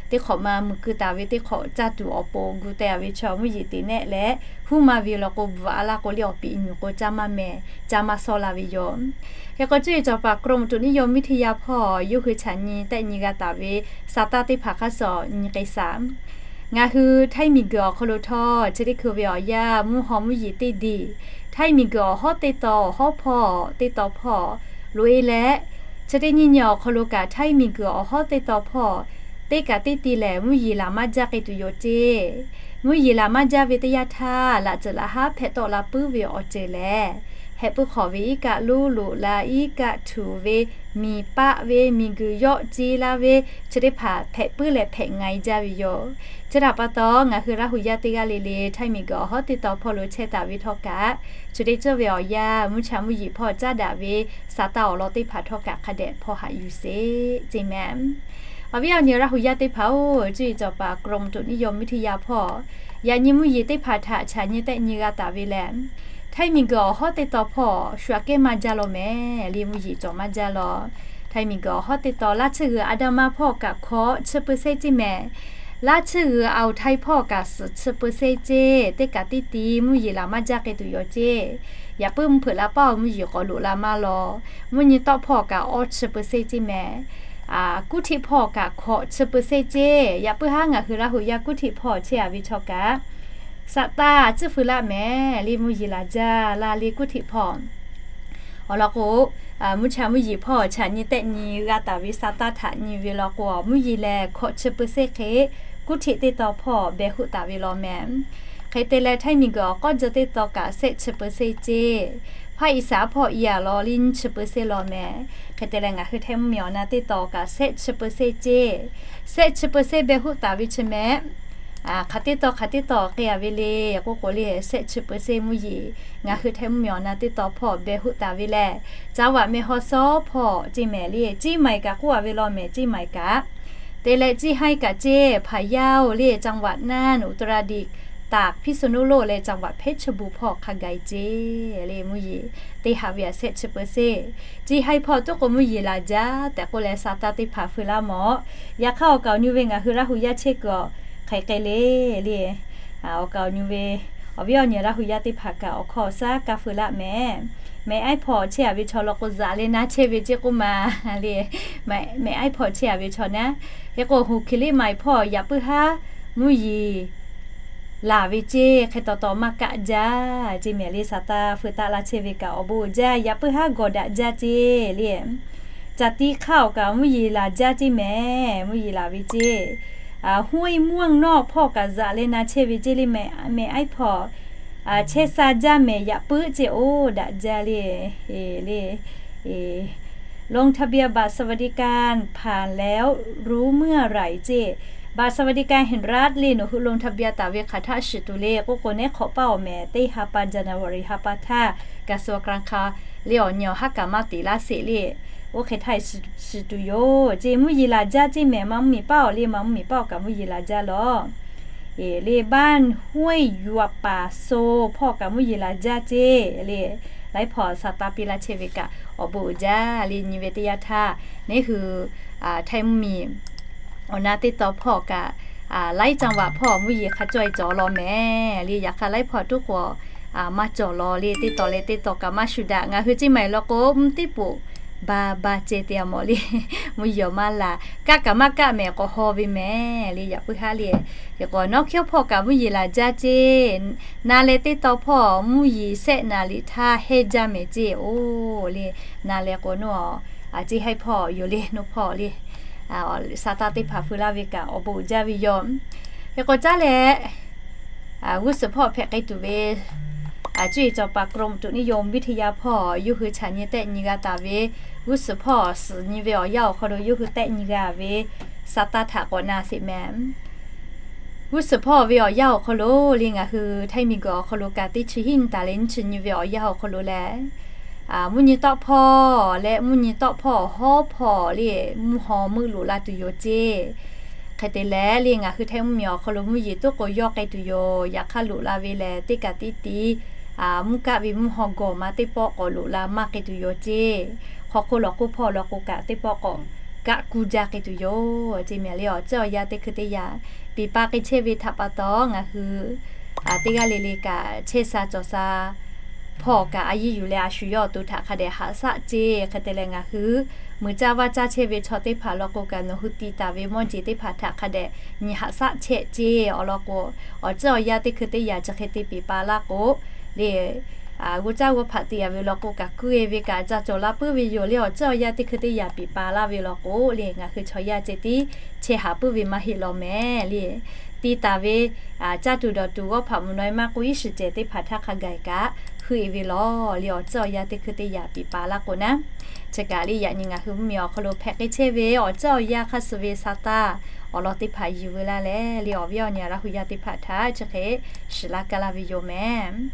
Teˇ hk'awꞈ ma mui keu taˍ ve teˇ hk'awꞈ caˇ tuˬ awˬ pon gu teh ve chaw mvuhˇ yeˬ te nehˆ leh, huˉ ma ve law k'o bvuhꞈ a laˇ k'o le awˬ piꞈ nyuˬ k'o caˇ maˇ mehˍ, caˇ maˇ sawˇ la ve yoˬ. Hk'e k'o cuˇ yiˍ cawˬ paˍ กรมอุตุนิยมวิทยา hpawˇ yawˇ hui chaꞈ nyi tehˆ nyi g'a taˍ ve sa taˇ teˇ hpaˍ hk'aˇ suh nyi k'ai shaˍ. Ngaˬ hui Htaiˇ miˬguiˬ awˬ hk'aw lo htawˇ chi teˇ hkui ve awˬ yanˇ mvuhˇ haw mvuhˇ yeˬ teˇ diˬ, Htaiˇ miˬguiˬ awˬ hawˉ teˇ taw awˬ hawˉ hpawˇ teˇ taw hpawˇ loꞈ e leh, chi teˇ nyi nyi awˬ hk'aw lo kaꞈ Htaiˇ miˬguiˬ awˬ hawˉ teˇ taw hpawˇ teˇ kaꞈ teˇ ti lehˬ mvuhˇ yeˬ laˬ maˇ jaˇ k'ai tuˬ yoˬ ceˇ. Mvuhˇ yeˬ laˬ maˇ jaˇ ve teˇ yanˇ htaˇ, laꞈ tcuhꞈ laꞈ haˉ hpehꞈ tawˆ la puiˉ ve awˬ ceuˬ lehˬ, heh puiˉ hk'awꞈ ve iˉ kaˆ loˉ loꞈ la, iˉ kaˆ htuꞈ ve, miˬ paˆ ve, miˬguiˬ yawˆ ce la ve, chi teˇ hpaˍ hpehꞈ puiˉ leh hpehꞈ nga e jaˇ ve yoˬ. Chi htaꞈ pa taw, ngaˬ hui Laˇ huˍ yaˇ teˇ g'aˇ le le Htaiˇ miˬguiˬ awˬ hawˉ teˇ taw hpawˇ lo chehˇ taˍ ve htawˇ kaꞈ, chi teˇ ceuˬ ve awˬ yanˇ mvuhˇ cha mvuhˇ yeˬ hpawˇ caˉ daꞈ ve sa taˇ awˬ lawn teˇ hpaˍ htawˇ kaꞈ hk'a dehꞈ hpaw haꞈ yuˬ sheˍ ceˇ mehˍ. Awˬ viˉ awˬ nyi Laˇ huˍ yaˇ teˇ hpaˍ-oˬ, cuˇ yiˍ cawˬ paˍ กรมอุตุนิยมวิทยา hpawˇ yaꞈ nyi mvuhˇ yeˬ teˇ hpaˍ htaꞈ chaꞈ nyi tehˆ nyi g'a taˍ ve lehˬ, Htaiˇ miˬguiˬ awˬ hawˉ teˇ taw hpawˇ shu aꞈ kehˉ maˇ jaˇ law mehˍ le, mvuhˇ yeˬ cawˬ maˇ jaˇ law. Htaiˇ miˬguiˬ awˬ hawˉ teˇ taw laˇ tsuhˇ g'uiˬ Aˍdanˍ ma hpawˇ kaꞈ hkawꞈ chi peu seh ceˇ mehˍ. Laˇ tsuhˇ g'uiˬ Aoˬ Htaiˇ hpawˇ kaꞈ suhˍ chi peu seh ceˇ. Teˇ kaꞈ teˇ ti mvuhˇ yeˬ laˬ maˇ jaˇ k'ai tuˬ yoˬ ceˇ. Yaꞈ puiˉ mvuhˇ hpeuꞈ la paˇ awˬ mvuhˇ yeˬ k'awꞈ loꞈ la maˇ law. Mvuhˇ nyi tawˆ hpawˇ kaꞈ awˇ chi peu seh ceˇ mehˍ. Kuˉ htiꞈ hpawˇ kaꞈ hkawꞈ chi peu seh ceˇ. Yaꞈ puiˉ haˉ ngaˬ hui Laˇ huˍ yaˇ kuˉ htiꞈ hpawˇ chehˇ a ve chaw kaꞈ, saˍ taˇ tcuhˇ feu laˇ mehˍ le, mvuhˇ yeˬ laˬ jaˇ la le kuˉ htiꞈ hpawˇ. Awˬ lawn k'o, mvuhˇ cha mvuhˇ yeˬ hpawˇ chaꞈ nyi tehˆ nyi g'a taˍ ve sa taˇ htaꞈ nyi ve law k'o, mvuhˇ yeˬ lehˬ hkawꞈ chi เปอร์เซ็นต์ hk'e kuˇ htiˆ teˇ taw hpawˇ beh hoˆ taˍ ve law meh. Hk'e te leh, Htaiˇ miˬguiˬ awˬ k'awˇ jawˇ teˇ taw kaꞈ shehˆ chi เปอร์เซ็นต์ ceˇ. Hpaˇ Iˉsaˍ hpawˇ i a law liˇ nyiˇ chi เปอร์เซ็นต์ law meh. Hk'e te leh, ngaˬ hui Htaiˇ mvuhˇ miˬ awˬ na teˇ taw kaꞈ shehˆ chi เปอร์เซ็นต์ ceˇ. Shehˆ chi เปอร์เซ็นต์ beh hoˆ taˍ ve chi meh. Hk'aˬ teˇ taw hk'aˬ teˇ taw k'ai a ve le k'oˆ k'o le, shehˆ chi เปอร์เซ็นต์ mvuhˇ yeˬ ngaˬ hui Htaiˇ mvuhˇ miˬ awˬ na teˇ taw hpawˇ beh hoˆ taˍ ve lehˬ, จังหวัดแม่ฮ่องสอน hpawˇ ceˇ meh le, Ciˇ maiˍ kaꞈ k'oˆ a ve law meh, Ciˇ maiˍ kaꞈ. Te leh Ciˇ haiˇ kaꞈ ceˇ, พะเยา le, จังหวัดน่าน อุตรดิตถ์ ตาก พิษณุโลก leh จังหวัดเพชรบูรณ์ hpawˇ hk'a gaˬ ceˇ le, mvuhˇ yeˬ teˇ haꞈ ve a shehˆ chi เปอร์เซ็นต์. Ciˇ haiˇ hpawˇ tuˉ k'o mvuhˇ yeˬ laˬ jaˇ tehꞈ k'oˆ leh, sa taˇ teˇ hpaˍ feu laˇ mawˬ. Yaꞈ hk'aˇ, awˬ kaˍ awˬ nyi ve ngaˬ hui Laˇ hu yaˇ chehˇ kuiˬ awˬ hk'e k'ai le le. Awˬ kaˍ awˬ nyi ve awˬ viˉ awˬ nyi Laˇ hu yaˇ teˇ hpaˍ kaꞈ awˬ hkawˇ awˬ shaˉ kaˇ feu laˇ meh. Meh aiˉ hpawˇ chehˇ a ve chaw law k'o, zaꞈ leh na chehˇ ve ceˇ k'oˆ ma le. Meh aiˉ hpawˇ chehˇ a ve chaw naˉ, hk'e k'o, หก กิโลเมตร hpawˇ yaꞈ puiˉ haˉ mvuhˇ yeˬ laˬ ve ceˇ. Hk'e taw taw maˇ kaˆ jaˇ ceˇ meh le. Sa taˇ feu taˆ laˇ chehˇ ve kaꞈ awˬ bon uiˍ jaˇ, yaꞈ puiˉ haˉ gawˬ daꞈ jaˇ ceˇ le. Caˬ tiˉ hk'aˇ awˬ kaˍ mvuhˇ yeˬ laˬ jaˇ ceˇ meh. Mvuhˇ yeˬ laˬ ve ceˇ. ห้วยม่วงนอก hpawˇ kaꞈ zaꞈ leh na chehˇ ve ceˇ le. Meh aiˉ hpawˇ chehˇ sha jaˇ meh, yaꞈ puiˉ ceˇ, oˇ daꞈ jaˇ le. Le, ลงทะเบียนบัตรสวัสดิการผ่านแล้วรู้เมื่อไหร่ ceˇ. บัตรสวัสดิการแห่งรัฐ le, nawˬ hui ลงทะเบียน taˍ ve hk'aˬ htaˆ shiˍ tuˬ le k'oˆ k'o, neˉ hk'awꞈ paˇ awˬ meh teˇ ha pa January ha pa htaˇ กระทรวงการคลัง le awˬ nyi awˬ haˉ kaꞈ maˇ tiˍ laˇ sheˍ le. Oˇ hk'e htaˇ shiˍ tuˬ yoˬ ceˇ. Mvuhˇ yeˬ laˬ jaˇ ceˇ meh. Ma mvuhˇ miˬ paˆ awˬ le, ma mvuhˇ miˬ paˆ awˬ kaꞈ mvuhˇ yeˬ laˬ jaˇ law. Le, บ้านห้วยหยวกป่าโซ hpawˇ kaꞈ mvuhˇ yeˬ laˬ jaˇ ceˇ le. Laiˉ hpawˇ sa taˇ piˇ laˇ chehˇ ve kaꞈ awˬ bon uiˍ jaˇ le. Nyi ve teˇ yanˇ htaˇ, neˉ hui Htaiˇ mvuhˇ miˬ awˬ na teˇ taw hpawˇ kaꞈ, laiˉ จังหวัด hpawˇ mvuhˇ yeˬ hk'a cawˇ-e cawˬ law meh le. Yaꞈ hk'aˇ, laiˉ hpawˇ tuˉ k'o maˇ cawˬ law le. Teˇ taw leh teˇ taw kaꞈ maˇ shu daꞈ. Ngaˬ hui Ciˇ maiˍ law k'o, mvuhˇ teˇ poˍ ba ba ceh te a mawˬ le. Mvuhˇ yeˬ maˇ laˬ, kaˆ kaꞈ maˇ kaˆ meh k'awꞈ haw ve meh le. Yaꞈ puiˉ haˉ le. Hk'e k'o, nawˉ hkiawˇ hpawˇ kaꞈ mvuhˇ yeˬ laˬ jaˇ ceˇ. Na leh teˇ taw hpawˇ mvuhˇ yeˬ shehˆ naˍ liꞈ htaˇ hehnˇ jaˇ meh ceˇ. Oˇ le, na leh k'o, nawˬ a ceˇ haiˇ hpawˇ yoˬ le, nawˬ hpawˇ le. Sa taˇ teˇ hpaˍ feu laˇ ve kaꞈ awˬ bon uiˍ jaˇ ve yoˬ. Hk'e k'o caˉ leh, g'uˇ suhˍ hpawˇ hpehꞈ k'ai tuˬ ve, cuˇ yiˍ cawˬ paˍ กรมอุตุนิยมวิทยา hpawˇ yawˇ hui chaꞈ nyi tehˆ nyi g'a taˍ ve, g'uˇ suhˍ hpawˇ suhˍ nyi ve awˬ yanˇ awˬ hk'aw lo yawˇ hui tehˆ nyi g'a ve sa taˇ htaꞈ k'awꞈ na sheˍ meh. G'uˇ suhˍ hpawˇ ve awˬ yanˇ awˬ hk'aw lo le, ngaˬ hui Htaiˇ miˬguiˬ awˬ hk'aw lo kaꞈ teˇ chi hiˉ nyi taˍ leh nyiˇ chi nyi ve awˬ yanˇ awˬ hk'aw lo leh, mvuhˇ nyi tawˆ hpawˇ leh mvuhˇ nyi tawˆ hpawˇ hawˉ hpawˇ le, mvuhˇ haw meuˆ loꞈ la tuˬ yoˬ ceˇ. Hk'e te leh le, ngaˬ hui Htaiˇ mvuhˇ miˬ awˬ hk'aw lo mvuhˇ yeˬ tuˉ k'o yawˇ k'ai tuˬ yoˬ. Yaꞈ hk'aˇ, loꞈ la ve lehˬ, teˇ kaꞈ tiˉ tiˉ mvuhˇ kaˆ ve mvuhˇ haw gawˬ ma teˇ pawˆ k'awꞈ loꞈ la maˇ k'ai tuˬ yoˬ ceˇ. Hk'aw hk'oˆ lawˬ hk'oˆ hpawˇ law k'o kaꞈ teˇ pawˆ k'awꞈ kaˆ kuˇ jaˇ k'ai tuˬ yoˬ ceˇ meh le. Awˬ tcuhˉ awˬ yanˇ teˇ hkui teˇ yanˇ piˍ pa k'ai chehˇ ve htaꞈ pa taw, ngaˬ hui teˇ g'aˇ le le kaꞈ chehˇ sha cawˬ sha hpawˇ kaꞈ a yiˇ yuˬ leh a shu yawˇ awˬ to htaꞈ hk'a dehꞈ haꞈ shaˆ ceˇ. Hk'e te leh, ngaˬ hui muiˬ caˇ vaˇ caˇ chehˇ ve chaw teˇ hpaˍ law k'o kaꞈ, nawˬ hui ti taˍ ve mawˇ jeˬ teˇ hpaˍ htaꞈ hk'a dehꞈ nyi haꞈ shaˆ chehˇ ceˇ. Awˬ lawn k'o, awˬ tcuhˉ awˬ yanˇ teˇ hkui teˇ yanˇ chi hk'e te piˍ pa laˇ k'o le, g'uˇ caˇ g'uˇ hpaꞈ te a ve law k'o kaꞈ, kuˇ e ve kaꞈ ca cawˬ la puiˉ ve yoˬ le. Awˬ tcuhˉ awˬ yanˇ teˇ hkui teˇ yanˇ piˍ pa laˇ ve law k'o le, ngaˬ hui chaw yaˇ ceh tiˉ chehˇ haꞈ puiˉ ve maˇ heˆ law meh le. Ti taˍ ve caˇ tuˬ dawˬ tuˬ g'awˇ hpaꞈ mvuhˬ naw e maˇ k'oˆ, iˉ shiˍ cehˬ teˇ hpaˍ htaˇ hk'a gaˬ kaꞈ heuˆ e ve law le. Awˬ tcuhˉ awˬ yanˇ teˇ hkui teˇ yanˇ piˍ pa laˇ k'o naˉ, chi kaꞈ le yaꞈ nyi ngaˬ hui mvuhˇ miˬ awˬ hk'aw lo hpehꞈ k'ai chehˇ ve awˬ tcuhˉ awˬ yanˇ hk'a suh ve sa taˇ awˬ lawn teˇ hpaˍ yuˬ veu laˇ leh le, awˬ viˉ awˬ nyi Laˇ hu yaˇ teˇ hpaˍ htaꞈ chi hk'e shiˍ laˇ kaˇ laˇ ve yoˬ meh.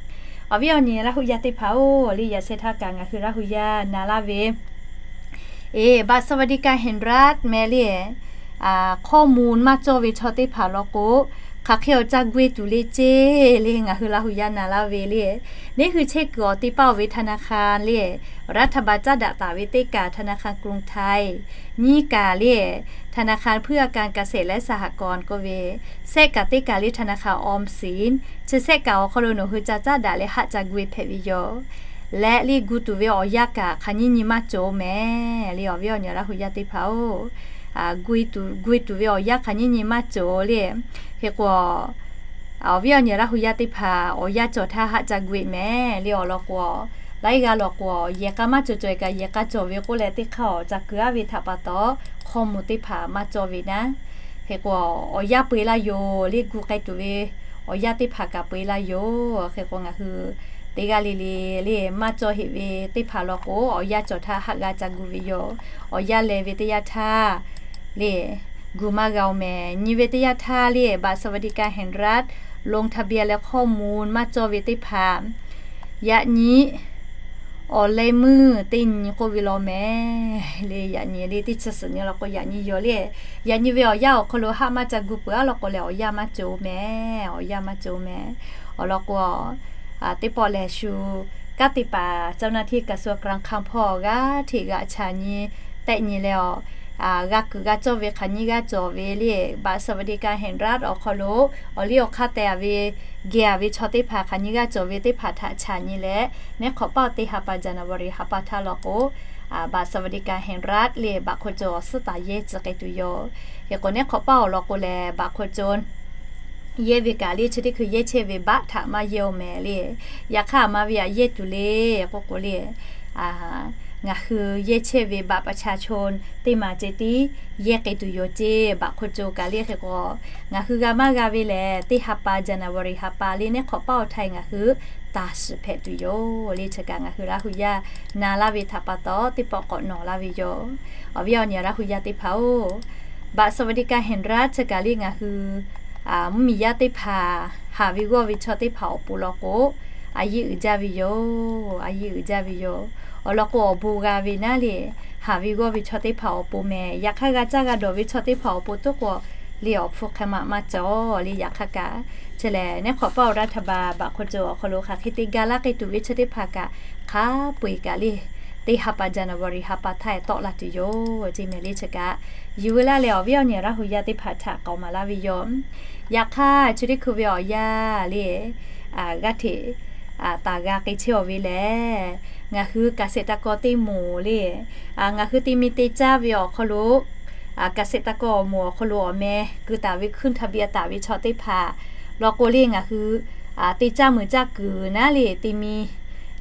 Awˬ viˉ awˬ nyi Laˇ hu yaˇ teˇ hpaˍ-oˬ, le yaꞈ sheh htaˇ kaꞈ ngaˬ hui Laˇ hu yaˇ na laˇ ve เอ๊ะ บัตรสวัสดิการแห่งรัฐ meh le, hkawˇ mvuh maˇ cawˇ ve chaw teˇ hpaˍ law k'o, hk'aˬ hk'e awˬ ca gu e tuˬ le ceˇ le, ngaˬ hui Laˇ hu yaˇ na laˇ ve le. Neˉ hui chehˇ kuiˬ awˬ te paˇ-oˬ ve ธนาคาร le, รัฐบาล caˉ daꞈ taˍ ve teˇ kaˬ ธนาคารกรุงไทย, nyiˇ kaˬ le, ธนาคารเพื่อการเกษตรและสหกรณ์ k'oˆ ve, shehˆ kaˬ teˇ kaˬ le ธนาคารออมสิน, chi shehˆ kaˬ awˬ hk'aw lo nawˬ hui ca caˉ daꞈ leh haˆ ca gu e hpehꞈ ve yoˬ. Leh le gu tuˬ ve awˬ yanˇ kaꞈ hk'aˬ nyiˇ nyi maˇ cawˬ meh le, awˬ viˉ awˬ nyi Laˇ hu yaˇ teˇ hpaˍ-oˬ, gu e tuˬ ve awˬ yanˇ hk'aˬ nyiˇ nyi maˇ cawˬ le. Hk'e k'o, awˬ viˉ awˬ nyi Laˇ hu yaˇ teˇ hpaˍ awˬ yanˇ cawˬ htaˇ haˆ ca gu e meh le. Awˬ lawn k'o, taiˉ g'aˇ lawˬ k'o, yehˬ k'a maˇ cawˬ cawˬ-e kaꞈ yehˬ k'a cawˬ ve k'oˆ leh teˇ hk'aˇ awˬ ca kuiˬ aˉ ve htaꞈ pa taw, hk'aw mvuh teˇ hpaˍ maˇ cawˬ ve naˉ. Hk'e k'o, awˬ yanˇ peu-e laˇ yoˬ le, gu k'ai tuˬ ve awˬ yanˇ teˇ hpaˍ kaꞈ peu-e laˇ yoˬ. Hk'e k'o, ngaˬ hui teˇ g'aˇ le le le maˇ cawˬ heˆ ve teˇ hpaˍ lawˬ k'o, awˬ yanˇ cawˬ htaˇ haꞈ g'a ca gu ve yoˬ. Awˬ yanˇ leh ve teˇ yanˇ htaˇ le gu maˇ g'a-oˬ mehˍ. Nyi ve teˇ yanˇ htaˇ le บัตรสวัสดิการแห่งรัฐ ลงทะเบียน leh ข้อมูล maˇ cawˬ ve teˇ hpaˍ, yaꞈ nyi awˬ leh meuˇ teˇ nyi k'oˆ ve law mehˍ le. Yaꞈ nyi le teˇ chi suhˍ nyi lawˬ k'o yaꞈ nyi yoˬ le. Yaꞈ nyi ve awˬ yanˇ awˬ hk'aw lo haˆ maˇ ca gu peuˬ-aˉ lawˬ k'o lehˬ, awˬ yanˇ maˇ cawˬ mehˍ. Awˬ yanˇ maˇ cawˬ mehˍ. Awˬ lawn k'o, teˇ pawˆ lehˬ shu kanˉ te paˍ เจ้าหน้าที่กระทรวงการคลัง hpawˇ g'aˇ hteꞈ g'aꞈ chaꞈ nyi tehˆ nyi leh, awˬ g'a kuiˬ g'a cawˇ ve hk'aˬ nyiˇ g'aˇ cawˬ ve le บัตรสวัสดิการแห่งรัฐ awˬ hk'aw lo awˬ liˇ awˬ hk'aˇ teh-a ve geh-a ve chaw teˇ hpaˍ hk'aˬ nyiˇ g'aˇ cawˬ ve teˇ hpaˍ htaꞈ chaꞈ nyi leh, neˉ hk'awꞈ paˇ teˇ ha pa January ha pa htaˇ lawˬ k'o, บัตรสวัสดิการแห่งรัฐ le บัตรคนจน awˬ suhˉ taˍ yehˇ tcuh k'ai tuˬ yoˬ. Hk'e k'o, neˉ hk'awꞈ paˇ awˬ lawn k'o lehˬ บัตรคนจน yehˇ ve kaꞈ le chi teˇ hkui yehˇ chehˇ ve บัตร htaꞈ maˇ yehˇ-oˬ mehˍ le. Yaꞈ hk'aˇ a ma ve aꞈ yehˇ tuˬ le k'oˆ k'o le, ngaˬ hui yehˇ chehˇ ve บัตรประชาชน teˇ maˬ ceh tiˉ yehˇ k'ai tuˬ yoˬ ceˇ. บัตรคนจน kaꞈ le hk'e k'o, ngaˬ hui g'a maˇ g'a ve lehˬ, teˇ ha pa January ha pa le neˉ hk'awꞈ paˇ awˬ htaˇ ngaˬ hui taˍ shiˍ hpehꞈ tuˬ yoˬ le. Chi kaꞈ ngaˬ hui Laˇ hu yaˇ na laˇ ve htaꞈ pa taw, teˇ pawˆ k'awꞈ nawˬ laˇ ve yoˬ. Awˬ viˉ awˬ nyi Laˇ hu yaˇ teˇ hpaˍ-oˬ, บัตรสวัสดิการแห่งรัฐ chi kaꞈ le ngaˬ hui mvuhˇmiˬ yaˇ teˇ hpaˍ haˍ ve g'awˇ ve chaw teˇ hpaˍ awˬ pon lawˬ k'o, a yiˇ uiˍ jaˇ ve yoˬ. A yiˇ uiˍ jaˇ ve yoˬ. Awˬ lawn k'o, awˬ bon g'a ve naˉ le, haˍ ve g'awˇ ve chaw teˇ hpaˍ awˬ pon mehˍ. Yaꞈ hk'aˇ, g'a caˇ g'a dawˬ ve chaw teˇ hpaˍ awˬ pon tuˉ k'o, le awˬ hpu hk'e maꞈ maˇ cawˬ le. Yaꞈ hk'aˇ kaꞈ, chi lehˬ neˉ hk'awꞈ paˇ awˬ รัฐบาล บัตรคนจน awˬ hk'aw lo hk'aˬ hk'e te ga laˇ k'ai tuˬ ve chaw teˇ hpaˍ kaꞈ, hk'a peu-eˬ kaꞈ le, teˇ ha pa January ha pa htaˇ tawˆ la tuˬ yoˬ ceˇ mehˍ le. Chi kaꞈ yuˬ veu laˇ leh, awˬ viˉ awˬ nyi Laˇ hu yaˇ teˇ hpaˍ htaꞈ k'aoˍ maˍ laˇ ve yoˬ. Yaꞈ hk'aˇ, chi teˇ hkui ve awˬ yanˇ le, g'aˇ hteꞈ taˍ g'a k'ai chehˇ-aˬ ve lehˬ, ngaˬ hui เกษตรกร teˇ moˍ le, ngaˬ hui te mi te caˇ ve awˬ hk'aw lo, เกษตรกร awˬ moˍ awˬ hk'aw lo awˬ meh keu taˍ ve ขึ้นทะเบียน taˍ ve chaw teˇ hpaˍ lawˬ k'o le, ngaˬ hui te caˇ meuˬ caˇ kuiˬ naˉ le, te mi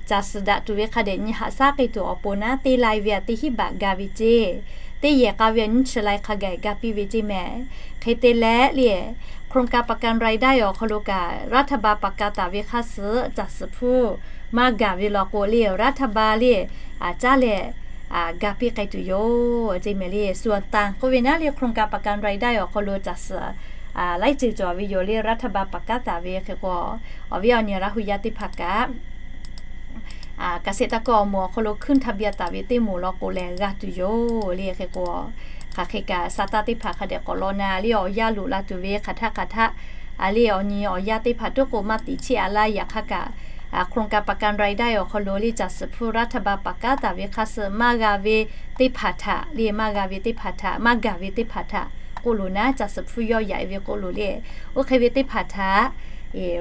caˬ suhˍ daꞈ tuˬ ve hk'a dehꞈ nyi haꞈ shaˉ k'ai tuˬ awˬ pon naˉ, teˇ lai ve aꞈ teˇ hinˉ baꞈ ga ve ceˇ. Teˇ yehˬ k'a ve aꞈ nyiˇ chi lai hk'a gaˬ ga piˇ ve ceˇ mehˍ. Hk'e te leh le, โครงการประกันรายได้ awˬ hk'aw lo kaꞈ รัฐบาล ประกาศ taˍ ve hk'a suhˍ caˬ suhˍ hpfuhˇ maˇ gaˬ ve lawˬ k'o le, รัฐบาล le caˉ leh ga piˇ k'ai tuˬ yoˬ ceˇ mehˍ le. ส่วนต่าง k'oˆ ve naˉ le, โครงการประกันรายได้ awˬ hk'aw lo caˬ suhˍ laiˉ ceuˬ cawˬ ve yoˬ le, รัฐบาล ประกาศ taˍ ve hk'e k'o, awˬ viˉ awˬ nyi Laˇ hu yaˇ teˇ hpaˍ kaꞈ เกษตรกร awˬ moˍ awˬ hk'aw lo ขึ้นทะเบียน taˍ ve teˇ moˍ lawˬ k'o lehˬ g'a tuˬ yoˬ le. Hk'e k'o, hk'aˬ hk'e kaꞈ sa taˇ teˇ hpaˍ hk'a dehꞈ k'awꞈ law na le, awˬ yanˇ loꞈ la tuˬ ve hk'aˬ htaˆ hk'aˬ htaˆ, a le awˬ nyi awˬ yanˇ teˇ hpaˍ tuˉ k'o maˇ tiꞈ chiˇ a laˇ. Yaꞈ hk'aˇ kaꞈ, โครงการประกันรายได้ awˬ hk'aw lo le caˬ suhˍ hpfuhˇ รัฐบาล ประกาศ taˍ ve hk'a suhˍ maˇ g'a ve teˇ hpaˍ htaꞈ le, maˇ g'a ve teˇ hpaˍ htaꞈ, maˇ gaˬ ve teˇ hpaˍ htaꞈ k'oˆ loˬ naˉ, caˬ suhˍ hpfuhˇ yawˇ yaꞈ ve k'oˆ loˬ le. Oˇ hk'e ve teˇ hpaˍ htaꞈ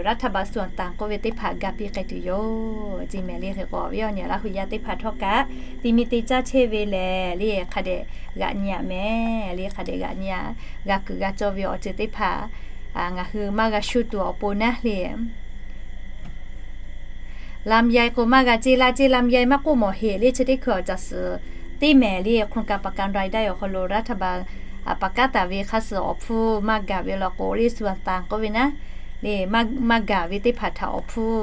รัฐบาล ส่วนต่าง k'oˆ ve teˇ hpaˍ ga piˇ k'ai tuˬ yoˬ ceˇ mehˍ le. Hk'e k'o, awˬ viˉ awˬ nyi Laˇ hu yaˇ teˇ hpaˍ htawˇ kaꞈ te mi te caˇ chehˇ ve lehˬ le, hk'a dehꞈ g'aꞈ nyi-a mehˍ le, hk'a dehꞈ g'aꞈ nyi-a. G'a kuiˬ g'a cawˇ ve awˬ ceuˬ teˇ hpaˍ ngaˬ hui maˇ g'a shu tuˬ awˬ pon naˉ le ลำไย k'o maˇ g'a ceˇ laˇ ceˇ, ลำไย maˇ k'oˆ mawˬ heꞈ le, chi teˇ hkui awˬ caˬ suhˍ teˇ mehˍ le, โครงการประกันรายได้ awˬ hk'aw lo รัฐบาล ประกาศ taˍ ve hk'a suhˍ awˬ hpfuhˇ maˇ gaˬ ve lawˬ k'o le, ส่วนต่าง k'oˆ ve naˉ le, maˇ gaˬ ve teˇ hpaˍ htaꞈ awˬ hpfuhˇ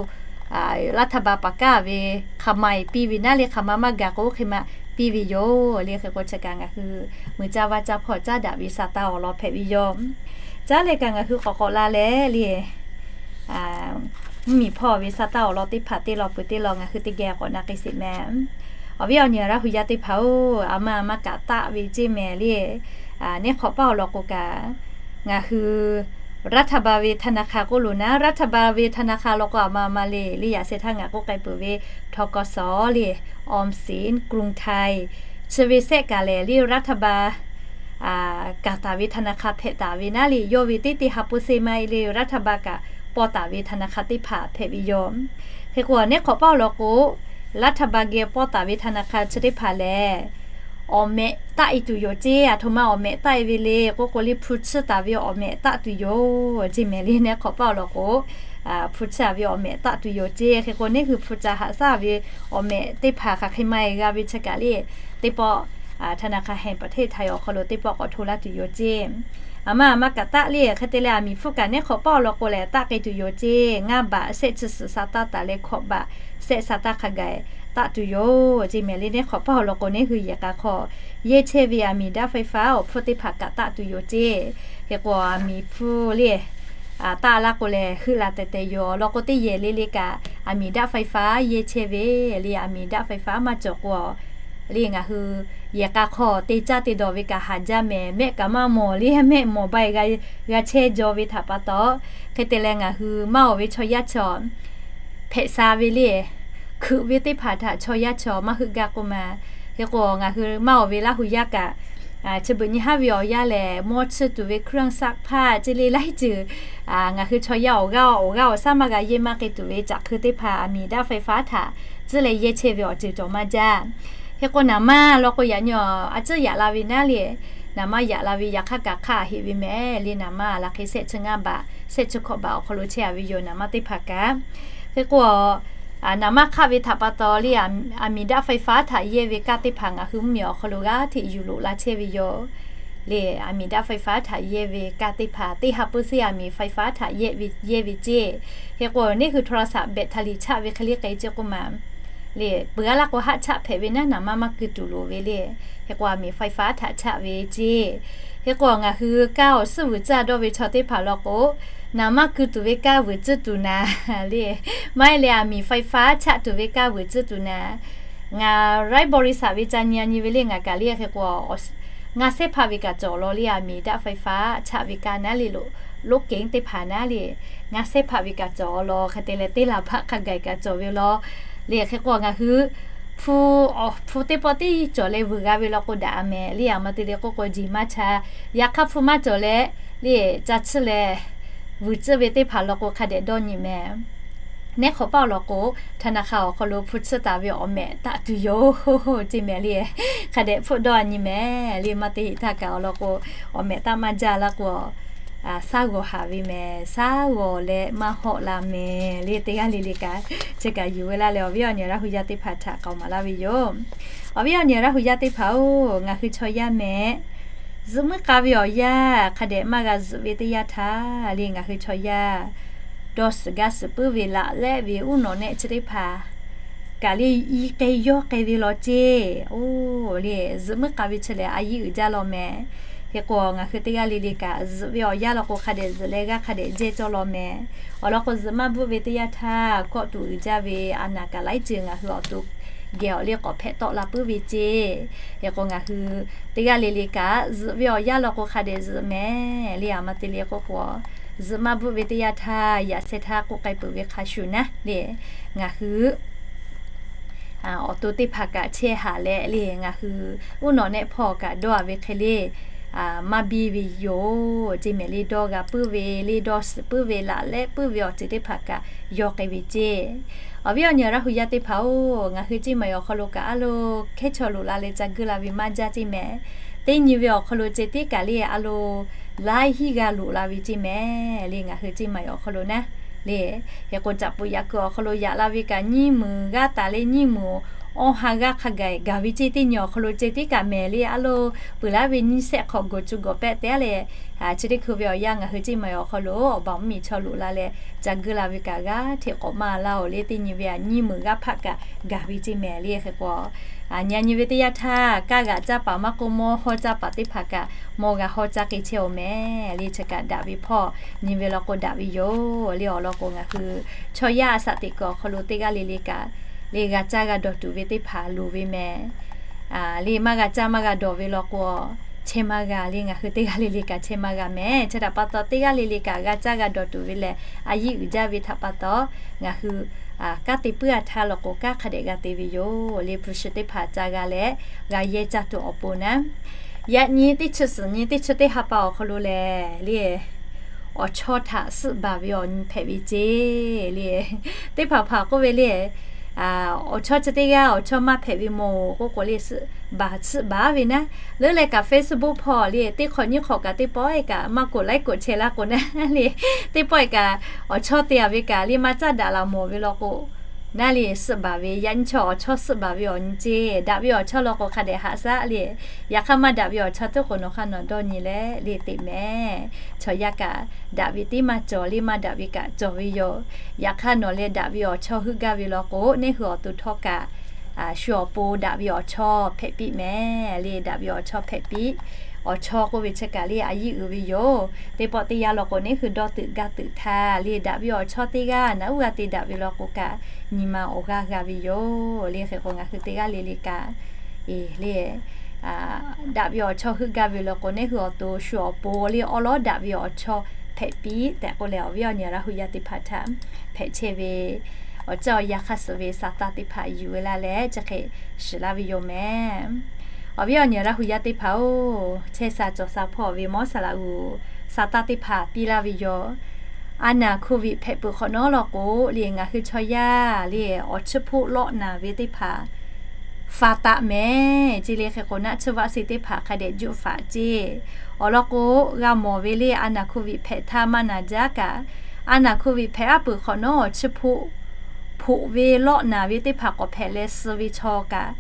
รัฐบาล ประกาศ ve hk'aˬ ma eˬ piˇ ve naˉ le, hk'aˬ ma maˇ gaˬ k'o oˇ hk'e ma piˇ ve yoˬ le. Hk'e k'o, chi kaꞈ ngaˬ hui meuꞈ caˇ vaˇ caˇ hpawˇ caˉ daꞈ ve sa taˇ awˬ lawn hpehꞈ ve yoˬ. Caˉ leh kaꞈ ngaˬ hui k'awꞈ k'awꞈ la leh le, mvuhˇmiˬ hpawˇ ve sa taˇ awˬ lawn teˇ hpaˍ teˇ lawn peuˬ teˇ lawn ngaˬ hui teˇ geh k'awꞈ na k'ai sheˍ mehˍ. Awˬ viˉ awˬ nyi Laˇ hu yaˇ teˇ hpaˍ-oˬ, a ma a ma kaꞈ taˆ ve ceˇ mehˍ le. Neˇ hk'awꞈ paˇ awˬ lawn k'o kaꞈ, ngaˬ hui รัฐบาล ve ธนาคาร k'oˆ loˬ naˉ, รัฐบาล ve ธนาคาร lawˬ k'o a ma a ma le le, yaꞈ sheh htaˇ ngaˬ k'oˆ k'ai peuˬ ve ทกส le, ออมสิน กรุงไทย chi ve sehˆ kaꞈ lehˬ le, รัฐบาล kaˍ taˍ ve ธนาคาร hpehꞈ taˍ ve naˉ le, yawˇ ve teˇ teˇ ha pui se ma e le, รัฐบาล kaꞈ paw taˍ ve ธนาคาร teˇ hpaˍ hpehꞈ ve yoˬ. Hk'e k'o, neˇ hk'awꞈ paˇ awˬ lawn k'o, รัฐบาล geh paw taˍ ve ธนาคาร chi teˇ hpaˍ lehˬ, awˬ mehꞈ taˆ e tuˬ yoˬ ceˇ, aˬ htoꞈ ma awˬ mehꞈ taˆ e ve le k'oˆ k'o le, hpu tsuhˇ taˍ ve awˬ mehꞈ taˆ tuˬ yoˬ ceˇ mehˍ le. Neˇ hk'awꞈ paˇ awˬ lawn k'o, hpu tsuhˇ ve awˬ mehꞈ taˆ tuˬ yoˬ ceˇ. Hk'e k'o, neˇ hui hpu ca haꞈ shaˉ ve awˬ mehꞈ teˇ hpaˍ hk'aˬ hk'e maˇ g'a ve chi kaꞈ le, teˇ pawˆ ธนาคารแห่งประเทศไทย awˬ hk'aw lo teˇ pawˆ k'awꞈ hto laˇ tuˬ yoˬ ceˇ. Aˬ ma aˬ ma kaꞈ taˆ le, hk'e te leh aˬ miˍ hpfuhˇ kaꞈ neˉ hk'awꞈ paˇ awˬ lawn k'o leh taˆ k'ai tuˬ yoˬ ceˇ. Ngaˇ baꞈ shehˆ chi suhˍ sa taˇ taˍ leh hkawꞈ baꞈ shehˆ sa taˇ hk'a gaˬ taˆ tuˬ yoˬ ceˇ mehˍ le. Neˉ hk'awꞈ paˇ awˬ lawn k'o, neˇ hui yehˬ k'a hk'aw yehˇ chehˇ ve aˬ miˍ daˆ ไฟฟ้า awˬ hpfuhˇ teˇ hpaˍ kaꞈ taˆ tuˬ yoˬ ceˇ. Hk'e k'o, aˬ miˍ hpfuhˇ le taˆ laˇ k'o leh heuˆ la teh teh yoˬ. Awˬ lawn k'o, teˇ yehˬ le le kaꞈ aˬ miˍ daˆ ไฟฟ้า yehˇ chehˇ ve le. Aˬ miˍ daˆ ไฟฟ้า maˇ cawˬ k'o, le ngaˬ hui yehˬ k'a hk'aw te caˇ te dawˬ ve kaꞈ haˍ jaˇ mehˍ. Mehˆ kaꞈ maˇ mawˬ le, mehˆ mawˬ ba e g'a chehˇ jaw ve htaꞈ pa taw, hk'e te leh ngaˬ hui maˇ oˬ ve chaw yaˇ chaw hpehꞈ sha ve le, hkui ve teˇ hpaˍ htaꞈ chaw yaˇ chaw maˇ heuˆ gaˇ k'oˆ ma. Hk'e k'o, ngaˬ hui maˇ oˬ ve Laˇ hu yaˇ kaꞈ chi beuꞈ nyi haˉ ve awˬ yanˇ lehˬ, mawˇ chiˇ tuˬ ve เครื่องซักผ้า ceˇ le laiˉ ceuˬ ngaˬ hui chaw yaˇ awˬ g'aˇ awˬ g'aˇ awˬ shaˉ maˇ g'a yehˇ maˇ k'ai tuˬ ve caꞈ hkui teˇ hpaˍ aˬ miˍ daˆ ไฟฟ้า htaꞈ tcuhˉ leh yehˇ chehˇ ve awˬ ceuˬ cawˬ maˇ jaˇ. Hk'e k'o, naˍ manˇ lawn k'o, yaꞈ nyi a ciˉ yaꞈ la ve naˉ le, naˍ manˇ yaꞈ la ve yaꞈ hk'aˇ kaꞈ hk'aˆ a heꞈ ve mehˍ le. Naˍ manˇ laˬ hk'e shehˆ chi ngaˇ baꞈ shehˆ chi hkawꞈ baꞈ awˬ hk'aw lo chehˇ a ve yoˬ, naˍ manˇ teˇ hpaˍ kaꞈ. Hk'e k'o, naˍ manˇ hk'aˆ ve htaꞈ pa taw le, aˬ miˍ daˆ ไฟฟ้า htaꞈ yehˇ ve kaˇ teˇ hpaˍ ngaˬ hui mvuhˇ miˬ awˬ hk'aw lo g'aˇ hteꞈ yuˬ loꞈ la chehˇ ve yoˬ. Le, aˬ miˍ daˆ ไฟฟ้า htaꞈ yehˇ ve kaˇ teˇ hpaˍ teˇ ha puiˉ seˉ aˬ miˍ ไฟฟ้า htaꞈ yehˇ ve yehˇ ve ceˇ. Hk'e k'o, neˇ hui โทรศัพท์ แบตเตอรี่ chaˆ ve hk'e le k'ai ceˇ k'oˆ ma. Le, peuˬ a laˇ k'o, haˆ chaˆ hpehꞈ ve naˉ, naˍ manˇ maˇ keu tuˬ loˍ ve le. Hk'e k'o, aˬ miˍ ไฟฟ้า htaꞈ chaˆ ve ceˇ. Hk'e k'o, ngaˬ hui kaˇ awˬ suhˉ vuiˬ tcuhˇ dawˇ ve chaw teˇ hpaˍ lawn k'o, naˍ manˇ keu tuˬ ve kaˇ vuiˬ tcuhˇ tuˬ naˍ le, maˇ heˆ leh aˬ miˍ ไฟฟ้า chaˆ tuˬ ve kaˇ vuiˬ tcuhˇ tuˬ naˍ. Ngaˬ ไร้บริษัท ve ca nyi a nyi ve le ngaˬ kaꞈ le. Hk'e k'o, ngaˇ sehˉ hpaˆ ve kaꞈ cawˬ law le, aˬ miˍ daˆ ไฟฟ้า chaˆ ve kaˇ naˉ le, loꞈ loꞈ kehˉ teˇ hpaˍ naˉ le, ngaˇ sehˉ hpaˆ ve kaꞈ cawˬ law. Hk'e te leh teˇ laˬ hpaˆ hk'a gaˬ kaꞈ cawˬ ve law. Le hk'e k'o, ngaˬ hui hpu, hpu teˇ pawˆ tiˉ cawˬ leh vuiˬ g'a ve law k'o daꞈ a mehˍ le. Aˬ ma te le k'oˆ k'o, jiˬ maˇ cha. Yaꞈ hk'aˇ hpu maˇ cawˬ leh le, ca chiˇ leh vuiˬ tcuhˇ ve teˇ hpaˍ law k'o hk'a dehꞈ dawˇ nyi mehˍ. Neˉ hk'awꞈ paˇ awˬ lawn k'o, ธนาคาร awˬ hk'aw lo hpu chiˇ taˍ ve awˬ mehꞈ taˆ tuˬ yoˬ ceˇ mehˍ le. Hk'a dehꞈ hpfuhˆ dawˇ a nyi mehˍ le. Maˇ te heꞈ htaˇ kaꞈ awˬ lawn k'o, awˬ mehꞈ taˆ maˇ jaˇ laˇ k'o, shaˉ g'awˬ haˍ ve mehˍ. Shaˉ g'awˬ leh maˇ hawˆ la mehˍ le. Teˇ g'aˇ le le kaꞈ chi kaꞈ yuˬ ve laˇ leh, awˬ viˉ awˬ nyi Laˇ hu yaˇ teˇ hpaˍ htaꞈ k'aoˍ maˍ laˇ ve yoˬ. Awˬ viˉ awˬ nyi Laˇ hu yaˇ teˇ hpaˍ-oˬ, ngaˬ hui chaw yaˇ mehˍ, zuhꞈ muiˉ k'a ve awˬ yanˇ hk'a dehꞈ maˇ g'a zuhꞈ ve teˇ yanˇ htaˇ le, ngaˬ hui chaw yaˇ dawˇ suhˍ gaˇ suhˍ puiˉ ve laꞈ lehˆ ve uˉ nawꞈ nehˆ chi teˇ hpaˍ kaꞈ le, i k'ai yawˇ k'ai ve law ceˇ. Oˇ le, zuhꞈ muiˉ k'a ve chi lehˬ a yiˉ uiˍ jaˇ law mehˍ. Hk'e k'o, ngaˬ hui teˇ g'aˇ le le kaꞈ zuhꞈ ve awˬ yanˇ law k'o hk'a dehꞈ zuhꞈ leh g'aˇ hk'a dehꞈ jehˇ cawˇ law mehˍ. Awˬ lawn k'o, zuhꞈ maˇ bvuhˆ ve teˇ yanˇ htaˇ kawˆ tuˬ uiˍ jaˇ ve a naˍ kaꞈ laiˉ ceuˬ ngaˬ hui awˬ to geh awˬ le k'awꞈ hpehꞈ tawˆ la puiˉ ve ceˇ. Hk'e k'o, ngaˬ hui teˇ g'aˇ le le kaꞈ zuhꞈ ve awˬ yanˇ law k'o hk'a dehꞈ zuhꞈ mehˍ le. Aˬ ma te le k'oˆ k'o, zuhꞈ maˇ bvuhˆ ve teˇ yanˇ htaˇ yaꞈ sheh htaˇ k'oˆ k'ai peuˬ ve hk'a shuˍ naˉ le, ngaˬ hui awˬ to teˇ hpaˍ kaꞈ chehˇ haꞈ leh le, ngaˬ hui uˉ nawꞈ nehˆ hpawˇ kaꞈ dawˇ a ve hk'e le, maˇ biˇ ve yoˬ ceˇ mehˍ le. Dawˇ g'a puiˉ ve le, dawˇ suhˍ puiˉ ve laꞈ lehˆ puiˉ ve awˬ ceuˬ teˇ hpaˍ kaꞈ yawˇ k'ai ve ceˇ. Awˬ viˉ awˬ nyi Laˇ hu yaˇ teˇ hpaˍ-oˬ, ngaˬ hui ceˇ maˬ awˬ hk'aw lo kaꞈ a lo hkehˉ chaw loꞈ la leh ca guˇ la ve maˇ jaˇ ceˇ mehˍ. Teˇ nyi ve awˬ hk'aw lo ceh tiˉ kaꞈ le a lo laiˉ hinˉ g'aˇ loꞈ la ve ceˇ mehˍ le, ngaˬ hui ceˇ maˬ awˬ hk'aw lo naˉ le. Hk'e k'o, caꞈ puˍ yaꞈ kuiˬ awˬ hk'aw lo yaꞈ la ve kaꞈ nyiˇ meunˍ g'aˇ taˍ leh nyiˇ meunˍ awˇ ha g'aˇ hk'a gaˬ gaˬ ve ceˇ. Teˇ nyi awˬ hk'aw lo ceh tiˉ kaꞈ mehˍ le a lo peuˬ laˇ ve nyiˇ sehˆ hk'awꞈ gawˬ cu gawˬ pehˆ te a leh, chi teˇ hkui ve awˬ yanˇ ngaˬ hui ceˇ maˬ awˬ hk'aw lo awˬ baˬ mvuhˇ miˬ chaw loꞈ la leh ca guˇ la ve kaꞈ g'aˇ hteꞈ k'awꞈ maˇ laˇ-oˬ le. Teˇ nyi ve a nyiˇ meunˍ g'aˇ hpaˆ kaꞈ gaˬ ve ceˇ mehˍ le. Hk'e k'o, nyi a nyi ve teˇ yanˇ htaˇ kaˇ g'aꞈ caˇ paˍ maˇ k'oˆ, mawˇ hawˇ caˇ paˍ teˇ hpaˍ kaꞈ mawˇ g'a hawˇ caˇ k'ai chehˇ-oˬ mehˍ le. Chi kaꞈ daꞈ ve hpawˇ nyi ve law k'o daꞈ ve yoˬ le. Awˬ lawn k'o, ngaˬ hui chaw yaˇ a shaꞈ teꞈ kuiˬ awˬ hk'aw lo teˇ g'aˇ le le kaꞈ le g'a caˇ g'a dawˬ tuˬ ve teˇ hpaˍ loˍ ve mehˍ. Le maˇ g'a caˇ maˇ g'a dawˬ ve law k'o, chehˇ maˇ g'a le. Ngaˬ hui teˇ g'aˇ le le kaꞈ chehˇ maˇ g'a mehˍ. Chi htaꞈ pa taw, teˇ g'aˇ le le kaꞈ g'a caˇ g'a dawˬ tuˬ ve lehˬ a yiˉ uiˍ jaˇ ve htaꞈ pa taw, ngaˬ hui kanˉ te puiˉ a htaˇ law k'o, kanˉ hk'a dehꞈ g'a te ve yoˬ le. Hpu shi teˇ hpaˍ ca g'a leh g'a yehˇ caˇ tuˬ awˬ pon naˉ, yaꞈ nyi teˇ chi suhˍ nyi teˇ chi teˇ ha pa awˬ hk'aw lo lehˬ le, awˬ chawˇ htaꞈ suhˆ baˬ ve awˬ nyi hpehꞈ ve ceˇ le. Teˇ hpaˍ hpaˍ k'oˆ ve le, awˬ chawˇ chi teˇ g'aˇ awˬ chawˇ maˇ hpehꞈ ve mawˬ k'oˆ k'o le, suhˆ baˬ tsuhˆ baˬ ve naˉ. Leuˉ leh kaꞈ Facebook hpawˇ le teˇ hk'awꞈ nyiˇ hk'awꞈ kaꞈ teˇ pawˆ kaꞈ maˇ k'oˍ laiˉ k'oˍ chehˇ laˇ k'o naˉ le, teˇ pawˆ kaꞈ awˬ chawˇ te a ve kaꞈ le maˇ caˉ daꞈ laˬ mawˬ ve law k'o, naˉ le suhˆ baˬ ve yaꞈ nyi chaw awˬ chawˇ suhˆ baˬ ve awˬ nyi ceˇ. Daꞈ ve awˬ chawˇ law k'o hk'a dehꞈ haꞈ shaˉ le. Yaꞈ hk'aˇ maˇ daꞈ ve awˬ chawˇ tuˉ k'o nawˬ hk'aˇ nawˬ dawˇ nyi leh le teꞈ mehˍ. Chaw yaˇ kaꞈ daꞈ ve tiˉ maˇ cawˬ le, maˇ daꞈ ve kaꞈ cawˬ ve yoˬ. Yaꞈ hk'aˇ nawˬ leh daꞈ ve awˬ chawˇ heuˆ gaˇ ve law k'o, neˇ hui awˬ to htawˇ kaꞈ shu awˬ pon daꞈ ve awˬ chawˇ hpehꞈ piˇ mehˍ le. Daꞈ ve awˬ chawˇ hpehꞈ piˇ. Awˬ chawˇ k'oˆ ve chi kaꞈ le a yiˉ uiˍ ve yoˬ. Teˇ pawˆ teˇ yanˇ law k'o neˇ hui dawˇ tuꞈ gaˇ tuꞈ htaˇ le daꞈ ve awˬ chawˇ teˇ g'aˇ naꞈ uˉ g'a te daꞈ ve law k'o kaꞈ nyi ma awˬ g'aˇ g'a ve yoˬ le. Hk'e k'o ngaˬ hui teˇ g'aˇ le le kaꞈ le daꞈ ve awˬ chawˇ heuˆ gaˇ ve law k'o, neˇ hui awˬ to shu awˬ pon le awˉ lawˉ daꞈ ve awˬ chawˇ hpehꞈ piˇ tehꞈ k'oˆ leh, awˬ viˉ awˬ nyi Laˇ hu yaˇ teˇ hpaˍ htaꞈ hpehꞈ chehˇ ve awˬ caˇ awˬ yanˇ hk'a suhˍ ve sa taˇ teˇ hpaˍ yuˬ ve laˇ leh chi hk'e shiˍ laˇ ve yoˬ mehˍ. Awˬ viˉ awˬ nyi Laˇ hu yaˇ teˇ hpaˍ-oˬ, chehˇ sha cawˬ sha hpawˇ ve mawˇ saˍ laꞈ g'uˬ sa taˇ teˇ hpaˍ piˇ laˇ ve yoˬ. A naˍ hk'oˆ viꞈ hpehꞈ peuˬ hk'awꞈ nawˉ law k'o le, ngaˬ hui chaw yaˇ le awˬ chiˇ hpoˆ lawˆ naˍ ve teˇ hpaˍ fa taˆ mehˍ ce le. Hk'e k'o naˆ tsuhˇ vaˆ se teˇ hpaˍ hk'a dehꞈ juˆ faꞈ ce. Awˬ lawn k'o, g'a mawˬ ve le a naˍ hk'oˆ viꞈ hpehꞈ htaˇ maˇ naˍ jaˇ kaꞈ, a naˍ hk'oˆ viꞈ hpehꞈ aˉ peuˬ hk'awꞈ nawˉ awˬ chiˇ hpoˆ hpoꞈ ve lawˆ naˍ ve teˇ hpaˍ k'awꞈ hpehꞈ leh suh ve chaw kaꞈ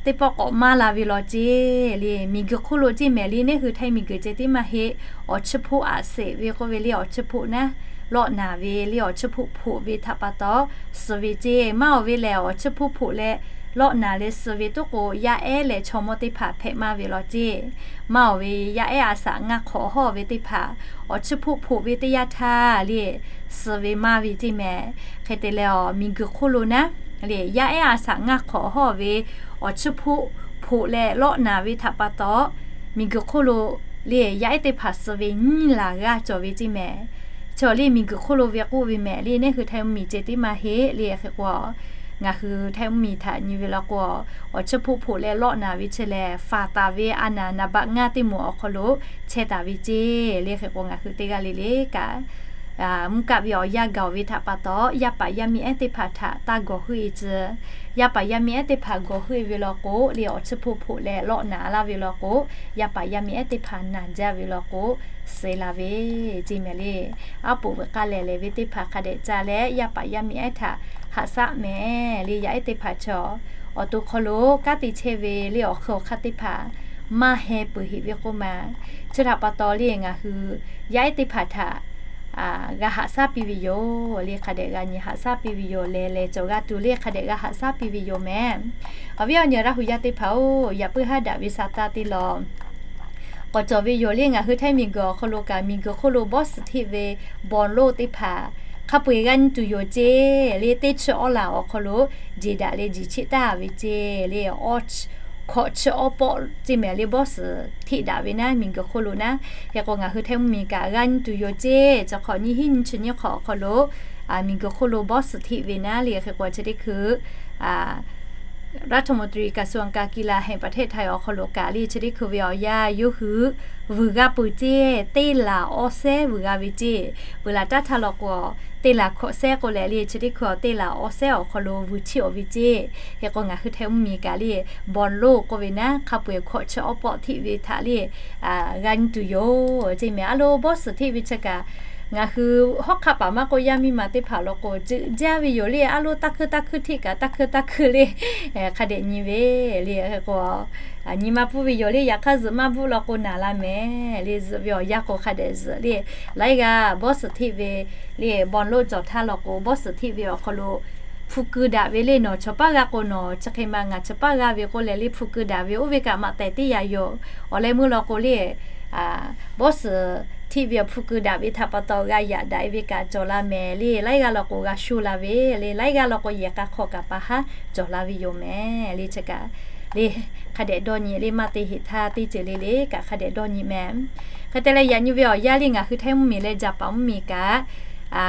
teˇ pawˆ k'awꞈ maˇ la ve law ce le. Miˬguiˬ hk'oˆ lo ce mehˍ le, neˇ hui Htaiˇ miˬguiˬ ceh tiˉ maˇ heˆ. Awˬ chiˇ hpoˆ aꞈ seꞈ ve k'oˆ ve le awˬ chiˇ hpoˆ naˉ lawˆ naˍ ve le awˬ chiˇ hpoˆ hpoꞈ ve htaꞈ pa taw suh ve ce. Maˇ oˬ ve lehˬ, awˬ chiˇ hpoˆ hpoꞈ leh lawˆ naˍ leh suh ve tuˉ k'o, yaˇ ehˉ leh chaw mawˇ teˇ hpaˍ hpehꞈ maˇ ve law ce. Maˇ oˬ ve yaˇ ehˉ a shaꞈ ngaˇ hk'awꞈ hawˇ ve teˇ hpaˍ awˬ chiˇ hpoˆ hpoꞈ ve teˇ yanˇ htaˇ le suh ve maˇ ve ce mehˍ. Hk'e te leh, awˬ miˬguiˬ hk'oˆ lo naˉ le yaˇ ehˉ a shaꞈ ngaˇ hk'awꞈ hawˇ ve awˬ chiˇ hpoˆ hpoꞈ leh lawˆ naˍ ve htaꞈ pa taw, miˬguiˬ hk'oˆ lo le yaˇ ehˉ teˇ hpaˍ suh ve nyiˇ laˬ g'aˇ cawˬ ve ce mehˍ. Chaw le miˬguiˬ hk'oˆ lo ve k'oˆ ve mehˍ le, neˇ hui Htaiˇ mvuhˇmiˬ ceh tiˉ maˇ heˆ le. Hk'e k'o, ngaˬ hui Htaiˇ mvuhˇmiˬ htaꞈ nyi ve law k'o, awˬ chiˇ hpoˆ hpoꞈ leh lawˆ naˍ ve chi lehˬ, faˍ taˍ ve a naˍ naˍ baꞈ ngaˇ teˇ moˍ awˬ hk'aw lo chehˇ taˍ ve ce le. Hk'e k'o, ngaˬ hui teˇ g'aˇ le le kaꞈ mvuhˇ kaˆ ve awˬ yanˇ gaˬ ve htaꞈ pa taw, yaˇ paˍ yaˇ miˇ ehˉ teˇ hpaˍ htaꞈ taˇ gawˬ heuˆ e tcuh. Yaˇ paˍ yaˇ miˇ ehˉ teˇ hpaˍ gawˬ heuˆ e ve law k'o le, awˬ chiˇ hpoˆ hpoꞈ leh lawˆ naˍ laˇ ve law k'o, yaˇ paˍ yaˇ miˇ ehˉ teˇ hpaˍ naˍ jaˇ ve law k'o, suh la ve ce mehˍ le. Aˉ poꞈ veuꞈ k'aˇ lehˬ lehˬ ve teˇ hpaˍ hk'a dehꞈ ca leh, yaˇ paˍ yaˇ miˇ ehˉ htaꞈ haꞈ shaˆ mehˍ le. Yaˇ ehˉ teˇ hpaˍ chaw awˬ to hk'aw lo kanˉ te chehˇ ve le awˬ hk'eun awˬ hk'aˇ teˇ hpaˍ maˇ heh peuˬ heꞈ ve k'oˆ ma. Chi htaꞈ pa taw le ngaˬ hui yaˇ ehˉ teˇ hpaˍ htaꞈ g'a haꞈ shaˉ piˇ ve yoˬ le. Hk'a dehꞈ g'a nyi haꞈ shaˉ piˇ ve yoˬ. Lehˬ lehˬ cawˬ g'a tuˬ le hk'a dehꞈ g'a haꞈ shaˉ piˇ ve yoˬ mehˍ. Awˬ viˉ awˬ nyi Laˇ hu yaˇ teˇ hpaˍ-oˬ, yaꞈ puiˉ haˉ daꞈ ve sa taˇ teˇ law k'awꞈ cawˬ ve yoˬ le. Ngaˬ hui Htaiˇ miˬguiˬ awˬ hk'aw lo kaꞈ, miˬguiˬ hk'oˆ lo bawˇ suhˍ hteˆ ve bawˬ lonˉ teˇ hpaˍ hk'a peu-eˬ g'a nyi tuˬ yoˬ ce le. Teˇ chi awˉ laˬ awˬ hk'aw lo jeˬ daꞈ leh jeˬ cheˆ taˍ ve ce le. Hkawꞈ chi awˉ pawˆ ce mehˍ le, bawˇ suhˍ hteˆ daꞈ ve naˉ miˬguiˬ hk'oˆ lo naˉ. Hk'e k'o, ngaˬ hui Htaiˇ mvuhˇmiˬ kaꞈ g'a nyi tuˬ yoˬ ce. Chi hk'awꞈ nyiˇ hinˉ nyiˇ chi nyiˇ hk'awꞈ awˬ hk'aw lo miˬguiˬ hk'oˆ lo bawˇ suhˍ hteˆ ve naˉ le. Hk'e k'o, chi teˇ hkui รัฐมนตรีกระทรวงการกีฬาแห่งประเทศไทย awˬ hk'aw lo kaꞈ le, chi teˇ hkui ve awˬ yanˇ yawˇ hui vuiˬ g'a peuˬ ce, teˇ laˬ awˇ sehˉ vuiˬ g'a ve ce. Peuˬ laˬ taˇ htaˇ law k'o, teˇ laˬ hkawꞈ sehˉ k'oˆ leh le, chi teˇ hkui teˇ laˬ awˇ sehˉ awˬ hk'aw lo vuiˬ cheˆ-oˬ ve ce. Hk'e k'o, ngaˬ hui Htaiˇ mvuhˇmiˬ kaꞈ le, bawˬ lonˉ k'oˆ ve naˉ hk'a peu-eˬ hkawꞈ chi awˉ pawˆ hteˆ ve htaꞈ le g'a nyi tuˬ yoˬ ce mehˍ. A lo bawˇ suhˍ hteˆ ve chi kaꞈ ngaˬ hui hawˉ hk'aˆ paˍ maˇ k'oˆ, yaˇ miˇ ma teˇ hpaˍ law k'o, ceuꞈ jaˇ ve yoˬ le. A lo taˇ hkui taˇ hkui hteˆ kaꞈ taˇ hkui taˇ hkui le hk'a dehꞈ nyi ve le. Hk'e k'o, nyi ma pfuhˇ ve yoˬ le. Yaꞈ hk'aˇ zuhꞈ maˇ bvuhˆ law k'o naˍ la mehˍ le. Zuhꞈ ve awˬ yanˇ k'o hk'a dehꞈ zuhꞈ le. Laiˉ g'aˇ bawˇ suhˍ hteˆ ve le, bawˬ lonˉ cawˬ htaˇ law k'o, bawˇ suhˍ hteˆ ve awˬ hk'aw lo hpu keu daꞈ ve le. Nawˬ chaw paˉ g'a k'o, nawˬ chi hk'e ma ngaˬ chaw paˉ g'a ve k'oˆ leh le, hpu keu daꞈ ve oˇ ve kaꞈ maꞈ tehˍ teˇ yaꞈ yoˬ. Awˬ leh meuˇ law k'o le, bawˇ suhˍ hteˆ ve awˬ hpu keu daꞈ ve htaꞈ pa taw g'a yaꞈ daꞈ ve kaꞈ cawˬ la mehˍ le. Laiˉ g'aˇ law k'o g'a sho la ve le. Laiˉ g'aˇ law k'o yehˬ k'a hk'aw kaꞈ pa haˉ cawˬ la ve yoˬ mehˍ le. Chi kaꞈ le, hk'a dehꞈ dawˇ nyi le. Maˇ te heꞈ htaˇ teˇ ceuˬ le le kaꞈ hk'a dehꞈ dawˇ nyi mehˍ. Hk'e te leh, yaꞈ nyi ve awˬ yanˇ le ngaˬ hui Htaiˇ mvuhˇmiˬ leh Jaˍpaˍ mvuhˇmiˬ kaꞈ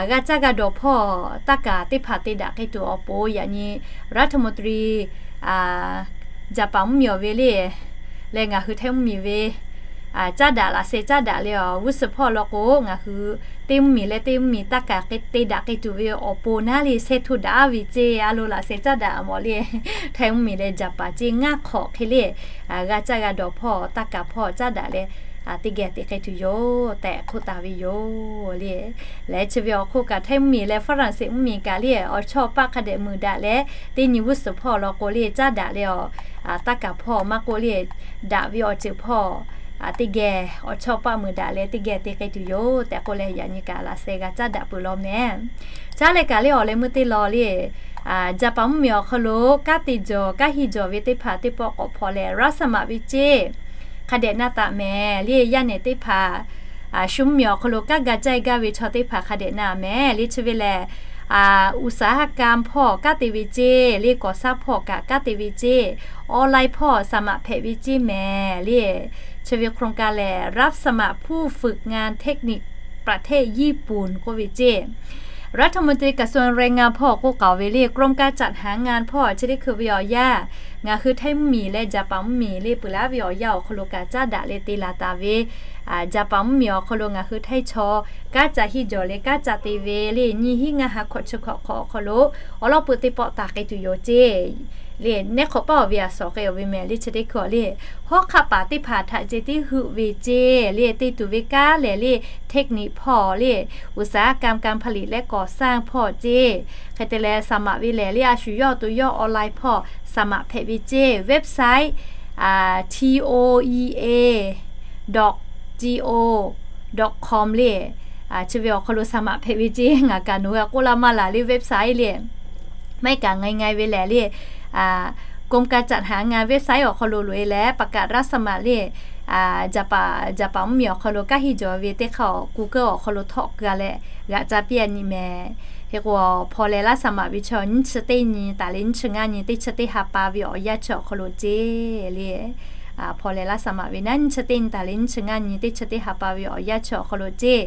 g'a caˇ g'a dawˬ hpawˇ taˇ kaˍ teˇ hpaˍ te daꞈ k'ai tuˬ awˬ pon, yaꞈ nyi รัฐมนตรี Jaˍpaˍ mvuhˇmiˬ awˬ ve le, leh ngaˬ hui Htaiˇ mvuhˇmiˬ ve caˉ daꞈ laꞈ sheh caˉ daꞈ le awˬ g'uˇ suhˍ hpawˇ law k'o, ngaˬ hui teˇ mvuhˇmiˬ leh teˇ mvuhˇmiˬ taˇ kaˍ te daꞈ k'ai tuˬ ve awˬ pon naˉ le sheh hto daꞈ-a ve ceˇ. A lo laꞈ sheh caˉ daꞈ mawˬ le, htaiˇ mvuhˇmiˬ leh Japan ceˇ ngaˇ hk'awꞈ hk'e le, g'a caˇ g'a dawˬ hpawˇ taˇ kaˍ hpawˇ caˉ daꞈ leh teˇ geh te k'ai tuˬ yoˬ tehꞈ k'oˆ taˍ ve yoˬ le. Leh chi ve awˬ hk'oˆ kaꞈ htaiˇ mvuhˇmiˬ leh Faraꞈ sheˍ mvuhˇmiˬ kaꞈ le awˬ chawˇ paˆ hk'a dehꞈ meuꞈ daꞈ leh teˇ nyi g'uˇ suhˍ hpawˇ law k'o le caˉ daꞈ leh awˬ taˇ kaˍ hpawˇ maˇ k'oˆ le, daꞈ ve awˬ ceuˬ hpawˇ teˇ geh awˬ chawˇ paˆ meuꞈ daꞈ leh teˇ geh te k'ai tuˬ yoˬ tehꞈ k'oˆ leh yaꞈ nyi kaꞈ laꞈ sheh g'a caˉ daꞈ peuˬ law mehˍ. Caˉ leh kaꞈ le awˬ leh meuˇ teˇ law le, Japan mvuhˇmiˬ awˬ hk'aw lo kanˉ te jawˬ kanˉ hiˇ jawˬ ve teˇ hpaˍ teˇ pawˆ k'awꞈ hpaw leh raˉ saˍ maꞈ ve ceˇ hk'a dehꞈ na taˍ mehˍ le. Yaˇ nehˬ teˇ hpaˍ shu mvuhˇmiˬ awˬ hk'aw lo kanˉ ga caˇ gaˇ ve chaw teˇ hpaˍ hk'a dehꞈ na mehˍ le. Chi ve lehˬ อุตสาหกรรม hpawˇ kanˉ te ve ceˇ le, ก่อสร้าง hpawˇ kaꞈ kanˉ te ve ceˇ, online hpawˇ saˍ maꞈ hpehꞈ ve ceˇ mehˍ le. Chi ve โครงการ lehˬ รับสมัครผู้ฝึกงานเทคนิคประเทศญี่ปุ่น k'oˆ ve ceˇ. รัฐมนตรีกระทรวงแรงงาน hpawˇ k'oˆ k'aoˍ ve le กรมการจัดหางาน hpawˇ chi teˇ hkui ve awˬ yanˇ ngaˬ hui htaiˇ mvuhˇmiˬ leh Japan mvuhˇmiˬ le peuˬ laˇ ve awˬ yanˇ awˬ hk'aw lo kaꞈ caˉ daꞈ leh te laˬ taˍ ve Japan mvuhˇmiˬ awˬ hk'aw lo ngaˬ hui htaiˇ chaw kanˉ ca hiˇ jawˬ leh kanˉ ca te ve le nyiˇ hinˉ ngaˇ ha hkawꞈ chi hkawꞈ hk'awꞈ awˬ hk'aw lo awˬ lawn peuˬ teˇ pawˆ taˍ k'ai tuˬ yoˬ ceˇ. Le neˉ hk'awꞈ paˇ awˬ ve a sawˍ k'ai awˬ ve mehˍ le. Chi teˇ hkui le hawˉ hk'aˆ paˍ teˇ hpaˍ htaꞈ ceh tiˉ heuˆ ve ceˇ le te tuˬ ve kanˉ lehˬ le เทคนิค hpawˇ le อุตสาหกรรมการผลิตและก่อสร้าง hpawˇ ceˇ. Hk'e te leh saˍ maꞈ ve lehˬ le a shu yawˇ to yawˇ online hpawˇ saˍ maꞈ hpehꞈ ve ceˇ. Website toea dot go dot com le chi ve awˬ hk'aw lo saˍ maꞈ hpehꞈ ve ceˇ. Ngaˬ kaꞈ nawˬ hui a k'oˆ laˇ maˇ laˬ le website le maˇ heˆ kaꞈ ง่ายๆ ve lehˬ le กรมการจัดหางาน website awˬ hk'aw lo loꞈ e leh ประกาศรับสมัคร le Japan, Japan mvuhˇmiˬ awˬ hk'aw lo kanˉ hiˇ jawˬ ve teˇ hk'aˇ Google awˬ hk'aw lo htawˆ keu a leh g'aꞈ ca piˇ a nyi mehˍ. Hk'e k'o hpaw leh laˇ saˍ maꞈ ve chaw nyiˇ chi teˇ nyi taˍ leh nyiˇ chi ngaˇ nyi teˇ chi teˇ ha pa ve awˬ yanˇ chi awˬ hk'aw lo ceˇ le. Hpaw leh laˇ saˍ maꞈ ve naˉ nyiˇ chi teˇ nyi taˍ leh nyiˇ chi ngaˇ nyi teˇ chi teˇ ha pa ve awˬ yanˇ chi awˬ hk'aw lo ceˇ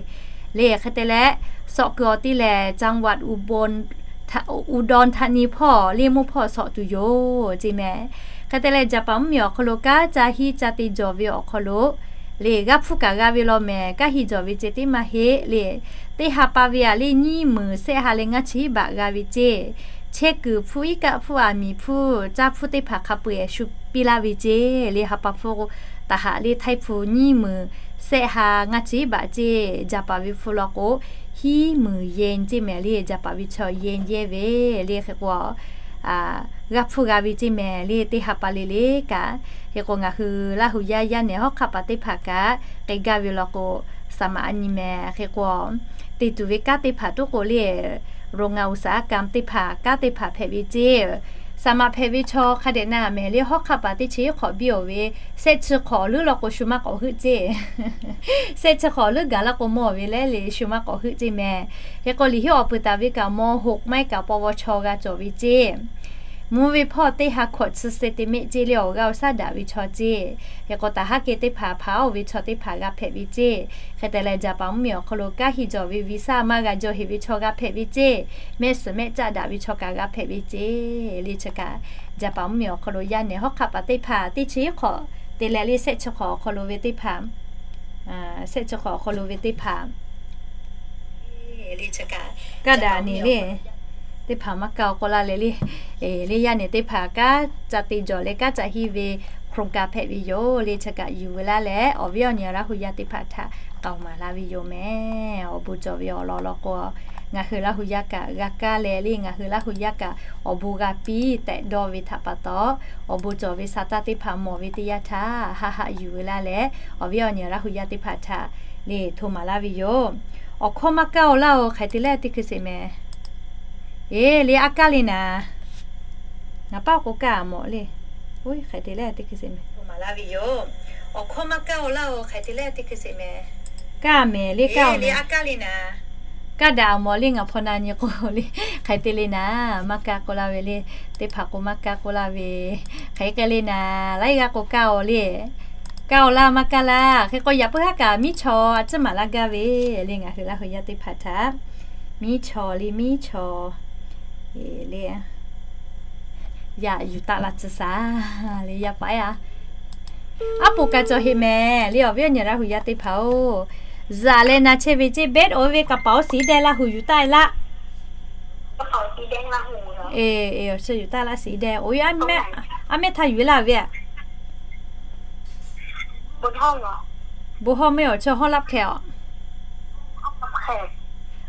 le. Hk'e te leh sawꞈ kuiˬ awˬ ti lehˬ จังหวัดอุดรธานี hpawˇ le mawˇ hpawˇ sawꞈ tuˬ yoˬ ceˇ mehˍ. Hk'e te leh Japan mvuhˇmiˬ awˬ hk'aw lo kanˉ ca hiˇ ca te jawˬ ve awˬ hk'aw lo le g'a hpfuhˇ kaꞈ g'a ve law mehˍ. Kanˉ hiˇ jawˬ ve ceh tiˉ maˇ heˆ le. Teˇ ha pa ve a le nyiˇ meunˍ sehˆ ha leh ngaˇ chi hiˉ baꞈ g'a ve ceˇ. Chehˇ kuiˬ hpfuhˇ iˉ kaˆ hpfuhˇ aˬ miˍ hpfuhˇ caˇ hpfuhˇ teˇ hpaˍ hk'a peu-eˬ shu piˇ laˇ ve ceˇ le. Ha pa hpfuhˇ taˍ haꞈ le htaiˇ hpfuhˇ nyiˇ meunˍ sehˆ ha ngaˇ chi hiˉ baꞈ ceˇ. Japan ve hpfuhˇ law k'o hiˉ meunˍ yen ceˇ mehˍ le. Japan ve chaw yen yehˇ ve le. Hk'e k'o g'a hpfuhˇ g'a ve ceˇ mehˍ le. Teˇ ha pa le le kaꞈ. Hk'e k'o ngaˬ hui Laˇ hu yaˇ yaˇ nehˬ hawˉ hk'aˆ paˍ teˇ hpaˍ kaꞈ k'ai gaˇ ve law k'o saˍ maꞈ a nyi mehˍ. Hk'e k'o te tuˬ ve kanˉ teˇ hpaˍ tuˉ k'o le โรงงานอุตสาหกรรม teˇ hpaˍ kanˉ teˇ hpaˍ hpehꞈ ve ceˇ. Saˍ maꞈ hpehꞈ ve chaw hk'a dehꞈ na mehˍ le. Hawˉ hk'aˆ paˍ teˇ chi hiˉ hk'awꞈ biˇ awˬ ve sehˆ chi hk'awꞈ leuˉ law k'o shu maˇ k'awꞈ heuˆ ceˇ. Sehˆ chi hk'awꞈ leuˉ gaˬ laˇ k'o mawˇ ve leh le shu maˇ k'awꞈ heuˆ ceˇ mehˍ. Hk'e k'o liꞈ hiˉ awˬ peuˬ taˍ ve kaꞈ ม.หก maˇ heˆ kaꞈ ปวช g'a cawˬ ve ceˇ. Mvuhˇ ve hpawˇ teˇ ha hkawꞈ chi centimeter ceˇ le awˬ g'aˇ awˬ shaˉ daꞈ ve chaw ceˇ. Hk'e k'o taˍ haˉ kehˬ teˇ hpaˍ hpaˍ-oˬ ve chaw teˇ hpaˍ g'a hpehꞈ ve ceˇ. Hk'e te leh Japan mvuhˇmiˬ awˬ hk'aw lo kanˉ hiˇ jawˬ ve visa maˇ g'a jawˇ heꞈ ve chaw g'a hpehꞈ ve ceˇ. Mehˆ suhˍ mehˆ caˆ daꞈ ve chaw kaꞈ g'a hpehꞈ ve ceˇ. Le chi kaꞈ Japan mvuhˇmiˬ awˬ hk'aw lo yaˇ nehˬ hawˉ hk'aˆ paˍ teˇ hpaˍ teˇ chi hiˉ hk'awꞈ te leh le sehˆ chi hk'awꞈ awˬ hk'aw lo ve teˇ hpaˍ sehˆ chi hk'awꞈ awˬ hk'aw lo ve teˇ hpaˍ kaˇ daꞈ nehˬ le. Teˇ hpaˍ maˇ kaˇ-oˬ k'oˆ laˇ leh le, le yaˇ nehˬ teˇ hpaˍ kanˉ ca te jawˬ leh kanˉ ca hiˇ ve โครงการ hpehꞈ ve yoˬ. Le chi kaꞈ yuˬ ve laˇ leh awˬ viˉ awˬ nyi Laˇ hu yaˇ teˇ hpaˍ htaꞈ k'aoˍ maˍ laˇ ve yoˬ mehˍ. Awˬ bon cawˬ ve awˬ lawn law k'o ngaˬ hui Laˇ hu yaˇ kaꞈ g'a kaˇ leh le ngaˬ hui Laˇ hu yaˇ kaꞈ awˬ bon g'a piˇ tehꞈ dawˇ ve htaꞈ pa taw, awˬ bon cawˬ ve sa taˇ teˇ hpaˍ mawˬ ve teˇ yanˇ htaˇ haˆ haˆ yuˬ ve laˇ leh awˬ viˉ awˬ nyi Laˇ hu yaˇ teˇ hpaˍ htaꞈ le hto maˍ laˇ ve yoˬ. Awˬ hkawˇ maˇ kaˇ-oˬ laˇ-oˬ hk'aˬ te leh teˇ hkui sheˍ mehˍ. Eˬ le a kaˇ le naˍ. Ngaˬ paˆ k'o kaˇ mawˬ le. Hk'aˬ te leh teˇ hkui sheˍ mehˍ. Awˬ hkawˇ maˇ kaˇ-oˬ laˇ-oˬ hk'aˬ te leh teˇ hkui sheˍ mehˍ. Kaˇ mehˍ le kaˇ-oˬ mehˍ. Kaˇ daꞈ mawˬ le ngaˬ hpaw na nyi k'o le. Hk'aˬ te le naˍ maˇ kaˇ k'oˆ laˇ ve le. Teˇ hpaˍ k'o maˇ kaˇ k'oˆ laˇ ve. Hk'aˬ hk'e le naˍ laiˉ g'aˇ k'o kaˇ-oˬ le. Kaˇ-oˬ laˇ maˇ kaˇ laˇ. Hk'e k'o yaꞈ puiˉ haˉ kaꞈ miˉ chaw a ciˉ maˍ laˇ gaˇ ve le ngaˬ hui Laˇ hu yaˇ teˇ hpaˍ htaꞈ miˉ chaw le miˉ chaw le yaꞈ yuˬ taˆ la tcuh shaˍ le yaˇ paˍ a Aˉ poꞈ kaꞈ cawˬ heꞈ mehˍ le, awˬ viˉ awˬ nyi Laˇ huˍ yaˇ teˇ hpaˍ-oˬ. Zaꞈ leh na chehˇ ve ceˇ, bed oˇ ve กระเป๋าสีแดง Laˇ huˍ yuˬ taˆ e laˇ. Eˬ, awˬ chi yuˬ taˆ laˇ สีแดง. Oˇ, aˉ mehˆ htaˇ yuˬ e laˇ ve aꞈ. Bon hawˇ mehˆ awˬ chi hawˇ laˇ hpehꞈ aꞈ.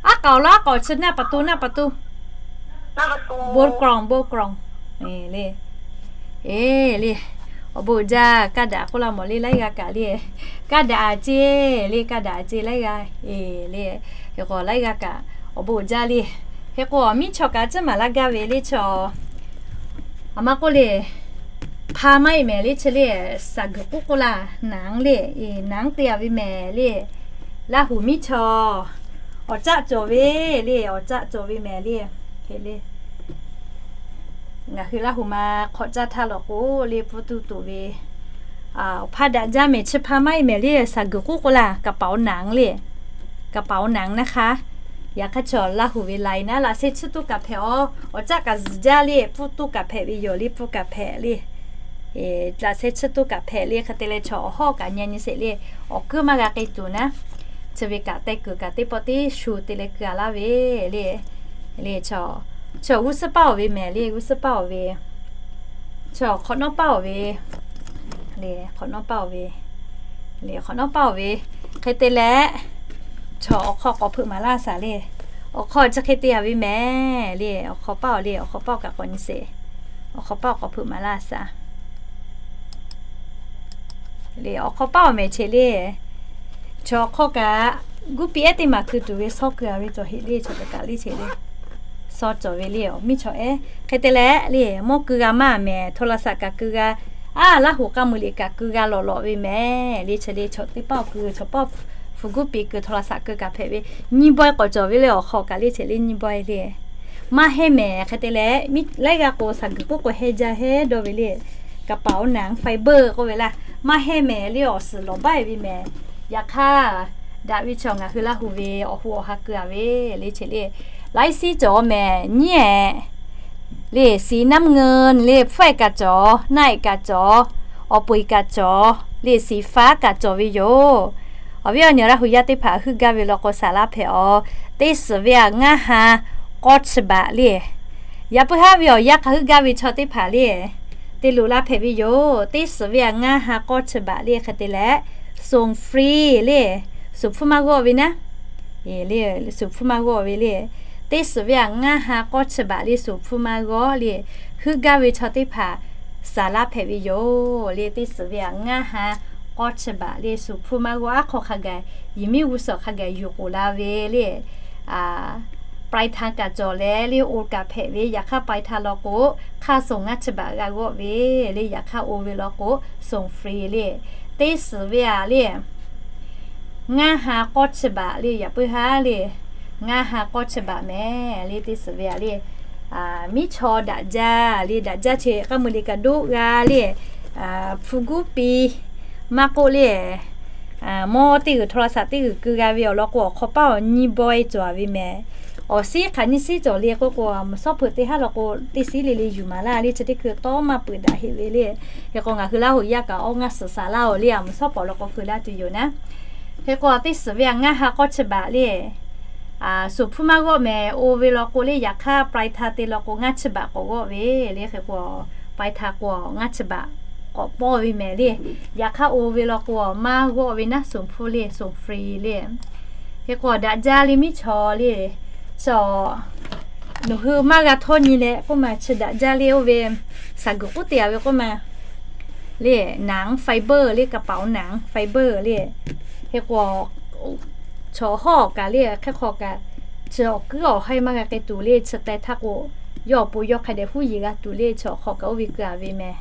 Aˉ k'aoˍ laˇ, aˉ k'aoˍ chi naˆ pa tu, naˆ pa tu. Bon kawˬ, bon kawˬ. Eˬ le. Eˬ le. Awˬ bon jaˇ, kaˇ daꞈ k'oˆ laˇ mawˬ le, laiˉ g'aˇ kaꞈ le. Kaˇ daꞈ a ceˇ le, kaˇ daꞈ a ceˇ laiˉ g'aˇ. Eˬ le. Hk'e k'o laiˉ g'aˇ kaꞈ awˬ bon jaˇ le. Hk'e k'o miˉ chaw kaꞈ ciˉ maˍ laˇ gaˇ ve le chaw. Aˬ ma k'oˆ le, hpa maˇ heˆ mehˍ le, chi le, saˍ guiˬ k'oˆ k'oˆ laˇ, naˍ le, eˬ, naˍ te a ve mehˍ le. Laˇ huˍ miˉ chaw awˬ caˆ cawˬ ve le, awˬ caˆ cawˬ ve mehˍ le. Hk'e le, ngaˬ hui Laˇ huˍ ma hk'awꞈ caˇ htaˇ lawꞈ k'o le, pfuhˇ tuˇ tuˬ ve awˬ hpaˇ daꞈ jaˇ mehˍ, chi hpa maˇ heˆ mehˍ le, saˍ guiˬ k'oˆ k'oˆ laˇ, กระเป๋าหนัง le, กระเป๋าหนัง นะคะ. Yaꞈ hk'aˇ chaw Laˇ huˍ ve lai naˉ laꞈ sheh chiˇ tuˇ kaꞈ hpehꞈ aw, awˬ caˆ kaꞈ zuhˬ jaˇ le, pfuhˇ tuˇ kaꞈ hpehꞈ ve yoˬ le, pfuhˇ kaꞈ hpehꞈ le. Laꞈ sheh chiˇ tuˇ kaꞈ hpehꞈ le. Hk'e te leh chaw awˬ hawˉ kaꞈ nyi nyi sheˍ le, awˬ kuiˉ maˇ g'a k'ai tuˬ naˉ, chi ve kaꞈ teh kuiˬ kaꞈ teˇ pawˆ teˇ shu te leh keu a laˇ ve le. Le chaw, chaw g'uˇ suhˉ paˇ awˬ ve mehˍ le, g'uˇ suhˉ paˇ awˬ ve, chaw hk'awꞈ nawˉ paˇ awˬ ve le, hk'awꞈ nawˉ paˇ awˬ ve le, hk'awꞈ nawˉ paˇ awˬ ve. Hk'e te leh, chaw awˬ hk'aw k'awꞈ hpeuꞈ maˍ laˇ shaˍ le. Awˬ hk'aw chi hk'e te a ve mehˍ le, awˬ hk'aw paˇ awˬ le, awˬ hk'aw paˇ awˬ kaꞈ k'awꞈ nyi sheˍ. Awˬ hk'aw paˇ awˬ k'awꞈ hpeuꞈ maˍ laˇ shaˍ le, awˬ hk'aw paˇ awˬ mehˍ cheˍ le. Chaw awˬ hk'aw kaꞈ guˇ piˇ ehˉ teˇ maˬ keu tuˬ ve shawˉ keu a ve cawˬ heꞈ le, chaw kaꞈ kaꞈ le cheˍ le. Shawˉ cawˬ ve le, awˬ miˉ chaw ehˉ. Hk'e te leh le, mawˇ keu g'a maˇ mehˍ, โทรศัพท์ kaꞈ keu g'a, aˉ, Laˇ huˍ k'a muiˬ liꞈ kaꞈ keu g'a lawꞈ lawꞈ ve mehˍ le, chi le chaw teˇ paˇ awˬ keu, chaw paˇ hpu guˇ piˇ keu โทรศัพท์ keu kaꞈ hpehꞈ ve, nyiˇ bawehˇ k'awꞈ cawˬ ve le, awˬ hk'aw kaꞈ le cheˍ le, nyiˇ bawehˇ le. Maˇ heˆ mehˍ, hk'e te leh, laiˉ g'aˇ k'o saˍ guiˬ k'oˆ k'o hehnˇ jaˇ hehnˇ dawˇ ve le, กระเป๋าหนัง ไฟเบอร์ k'oˆ ve laˇ, maˇ hehnˇ mehˍ le, awˬ suhˍ lawˬ baˆ e ve mehˍ. Yaꞈ hk'aˇ, daꞈ ve chaw ngaˬ hui Laˇ huˍ ve awˬ ho awˬ ha keu a ve le cheˍ le. Laiˉ siˉ cawˬ mehˍ nyiˉ ehˍ le, สีน้ำเงิน le, hpfuhˇ ehˍ kaꞈ cawˬ, naˆ ehˍ kaꞈ cawˬ, awˬ peuˬ kaꞈ cawˬ le, สีฟ้า kaꞈ cawˬ ve yoˬ. Awˬ viˉ awˬ nyi Laˇ huˍ yaˇ teˇ hpaˍ heuˆ gaˇ ve law k'o shaˍ laˇ hpehꞈ aw. Teˇ suhˍ ve aꞈ ngaˇ ha k'awˇ chi baꞈ le. Yaꞈ puiˉ haˉ ve awˬ yanˇ hk'a heuˆ gaˇ ve chaw teˇ hpaˍ le, te loꞈ la hpehꞈ ve yoˬ. Teˇ suhˍ ve aꞈ ngaˇ ha k'awˇ chi baꞈ le. Hk'e te leh, ส่งฟรี le, suˍ hpfuhˇ maˇ g'awˇ ve naˉ. Le, suˍ hpfuhˇ maˇ g'awˇ ve le. Teˇ suhˍ ve aꞈ ngaˇ ha k'awˇ chi baꞈ le, suˍ hpfuhˇ maˇ g'awˇ le. Heuˆ gaˇ ve chaw teˇ hpaˍ shaˍ laˇ hpehꞈ ve yoˬ le. Teˇ suhˍ ve aꞈ ngaˇ ha k'awˇ chi baꞈ le, suˍ hpfuhˇ maˇ g'awˇ. Aˉ hk'aw hk'a gaˬ, yehˬ miˉ g'uˇ suhˍ hk'a gaˬ yuˬ k'oˍ la ve le. ปลายทาง kaꞈ cawˬ leh le, oˇ kaꞈ hpehꞈ ve, yaꞈ hk'aˇ ปลายทาง law k'o, hk'aˇ suh ngaˇ chi baꞈ g'a g'awˆ ve le, yaꞈ hk'aˇ oˇ ve law k'o, ส่งฟรี le. Teˇ suhˍ ve aꞈ le, ngaˇ ha k'awˇ chi baꞈ le, yaꞈ puiˉ haˉ le, ngaˇ ha k'awˇ chi baꞈ mehˍ le, teˇ suhˍ ve aꞈ le. Miˉ chaw daꞈ jaˇ le, daꞈ jaˇ chi k'aˇ mui le kaꞈ doˆ g'a le, hpu guˇ piˇ maˇ k'oˆ le, mawˇ teˇ g'uiˬ โทรศัพท์ teˇ g'uiˬ keu g'a ve awˬ lawn k'o, awˬ hk'aw paˇ awˬ nyiˇ bawehˇ cawˬ a ve mehˍ. Awˬ siˉ hk'aˬ nyiˇ siˉ cawˬ le k'oˆ k'o, a, mvuhˬ shawˉ hpeuꞈ teˇ haˉ law k'o, teˇ siˉ le le yuˬ maˍ laˇ le, chi teˇ hkui tawˇ maˇ peuˬ daꞈ heˆ ve le. Hk'e k'o ngaˬ hui Laˇ huˍ yaˇ kaꞈ awˇ ngaˇ suhˍ shaˍ laˇ oˬ le, a, mvuhˬ shawˉ paw law k'o feu laˇ tuˬ yoˬ naˉ. Hk'e k'o teˇ suhˍ ve aꞈ ngaˇ ha k'awˇ chi baꞈ le, suˍ hpfuhˇ maˇ g'awˆ mehˍ. Oˇ ve law k'o le, yaꞈ hk'aˇ ปลายทาง te law k'o ngaˇ chi baꞈ k'awꞈ g'awˆ ve le. Hk'e k'o ปลายทาง k'o ngaˇ chi baꞈ k'awꞈ pawˇ ve mehˍ le. Yaꞈ hk'aˇ oˇ ve law k'o maˇ g'awˆ ve naˉ, suˍ hpfuhˇ le, ส่งฟรี le. Hk'e k'o daꞈ jaˇ le, miˉ chaw le, chaw nawˬ hui maˇ g'a htawˇ nyi leh k'oˆ ma, chi daꞈ jaˇ le, oˇ ve shaˍ guiˬ k'oˆ te a ve k'oˆ ma le, หนัง ไฟเบอร์ le, กระเป๋าหนัง ไฟเบอร์ le. Hk'e k'o chaw hawˉ kaꞈ le, hk'e hk'aw kaꞈ chi awˬ kuiˉ awˬ haiˇ maˇ g'a k'ai tuˬ le, chi teh htaˇ k'o, yawˇ awˬ pon yawˇ hk'a dehꞈ huˉ yeˬ g'a tuˬ le, chaw hk'aw kaꞈ oˇ ve keu a ve mehˍ.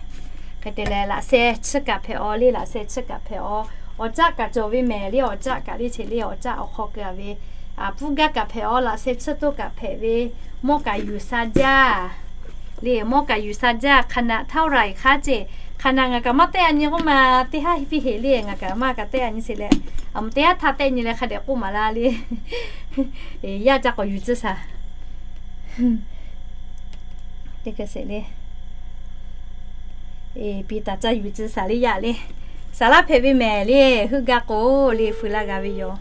Hk'e te leh laꞈ sheh chiˇ kaꞈ hpehꞈ aw le, laꞈ sheh chiˇ kaꞈ hpehꞈ aw. Awˬ caˆ kaꞈ cawˬ ve mehˍ le, awˬ caˆ kaꞈ le cheˍ le, awˬ caˆ awˬ hk'aw keu a ve, a, pfuhˇ gaˇ kaꞈ hpehꞈ aw, laꞈ sheh chiˇ toˇ kaꞈ hpehꞈ ve, mawˇ kaꞈ yuˬ sha jaˇ le, mawˇ kaꞈ yuˬ sha jaˇ. ขนาดเท่าไหร่คะ ceˇ, ขนาด ngaˬ kaꞈ maˇ tehˆ a nyi k'oˆ ma, teˇ haˉ piˇ heꞈ le, ngaˬ kaꞈ maˇ kaꞈ tehˆ a nyi sheˍ leh, a, teˇ haˉ htaˇ tehˆ nyi leh hk'a dehꞈ k'oˆ maˍ laˇ le. Yaˇ ca k'awꞈ yuˬ tcuh shaˍ. Teˇ hkui sheˍ le. Piˇ taˍ ca yuˬ tcuh shaˍ le yaˇ le. Saˍ laˇ hpehꞈ ve mehˍ le, heuˆ gaˇ k'o le feu laˇ g'a ve yoˬ.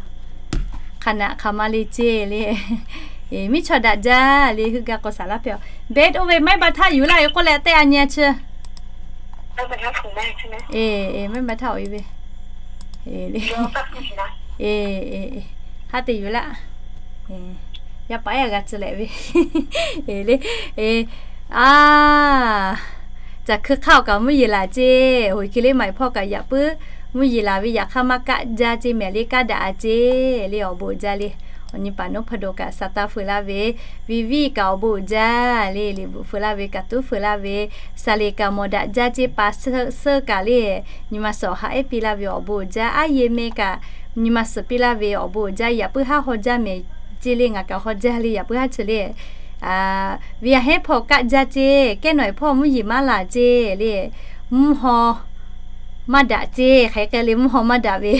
Hk'aˬ naꞈ hk'aˬ ma le ceˇ le. Miˇ chaw daꞈ jaˇ le, heuˆ gaˇ k'o saˍ laˇ hpehꞈ. Bed oˇ ve maiˇ ba htaˇ yuˬ laˇ ve k'oˆ leh teˇ a nyi a chi. Maiˇ ba htaˇ oꞈ e ve. Haˉ te yuˬ laˇ. Yaˇ paˍ yaˇ g'a tcuh leh ve le. A, caˬ hkui hk'aˇ awˬ kaꞈ mvuhˇ yeˬ laˬ ceˇ. Hoꞈ hki le maiˍ hpawˇ kaꞈ yaꞈ puiˉ mvuhˇ yeˬ laˬ ve, yaꞈ hk'aˇ maˇ kaˆ jaˇ ceˇ mehˍ le, kaˆ daꞈ a ceˇ le awˬ bon uiˍ jaˇ le. Awˬ nyi paˍ nawˉ hpaw do kaꞈ saˍ taˇ feu laˇ ve, viˇ viˇ kaꞈ awˬ bon uiˍ jaˇ le, liꞈ bvuhꞈ feu laˇ ve, kaˍ tuˉ feu laˇ ve, saˍ leˍ kaꞈ mawˬ daꞈ jaˇ ceˇ, pa suhˆ kaꞈ le, nyi ma suhˍ haꞈ ehˉ piˇ laˇ ve awˬ bon uiˍ jaˇ, aˉ ye meh kaꞈ nyi ma suhˍ piˇ laˇ ve awˬ bon uiˍ jaˇ, yaꞈ puiˉ haˉ haw jaˇ mehˍ ceˇ le, ngaˬ kaꞈ haw jaˇ le, yaꞈ puiˉ haˉ chi le. Viˬ yaˇ hehˉ hpawˇ kaˆ jaˇ ceˇ, kehˉ nawˬ hehˉ hpawˇ mvuhˇ yeˬ maˇ laˬ ceˇ le, mvuhˇ haw maˇ daꞈ ceˇ, hk'aˬ hk'e le mvuhˇ haw maˇ daꞈ ve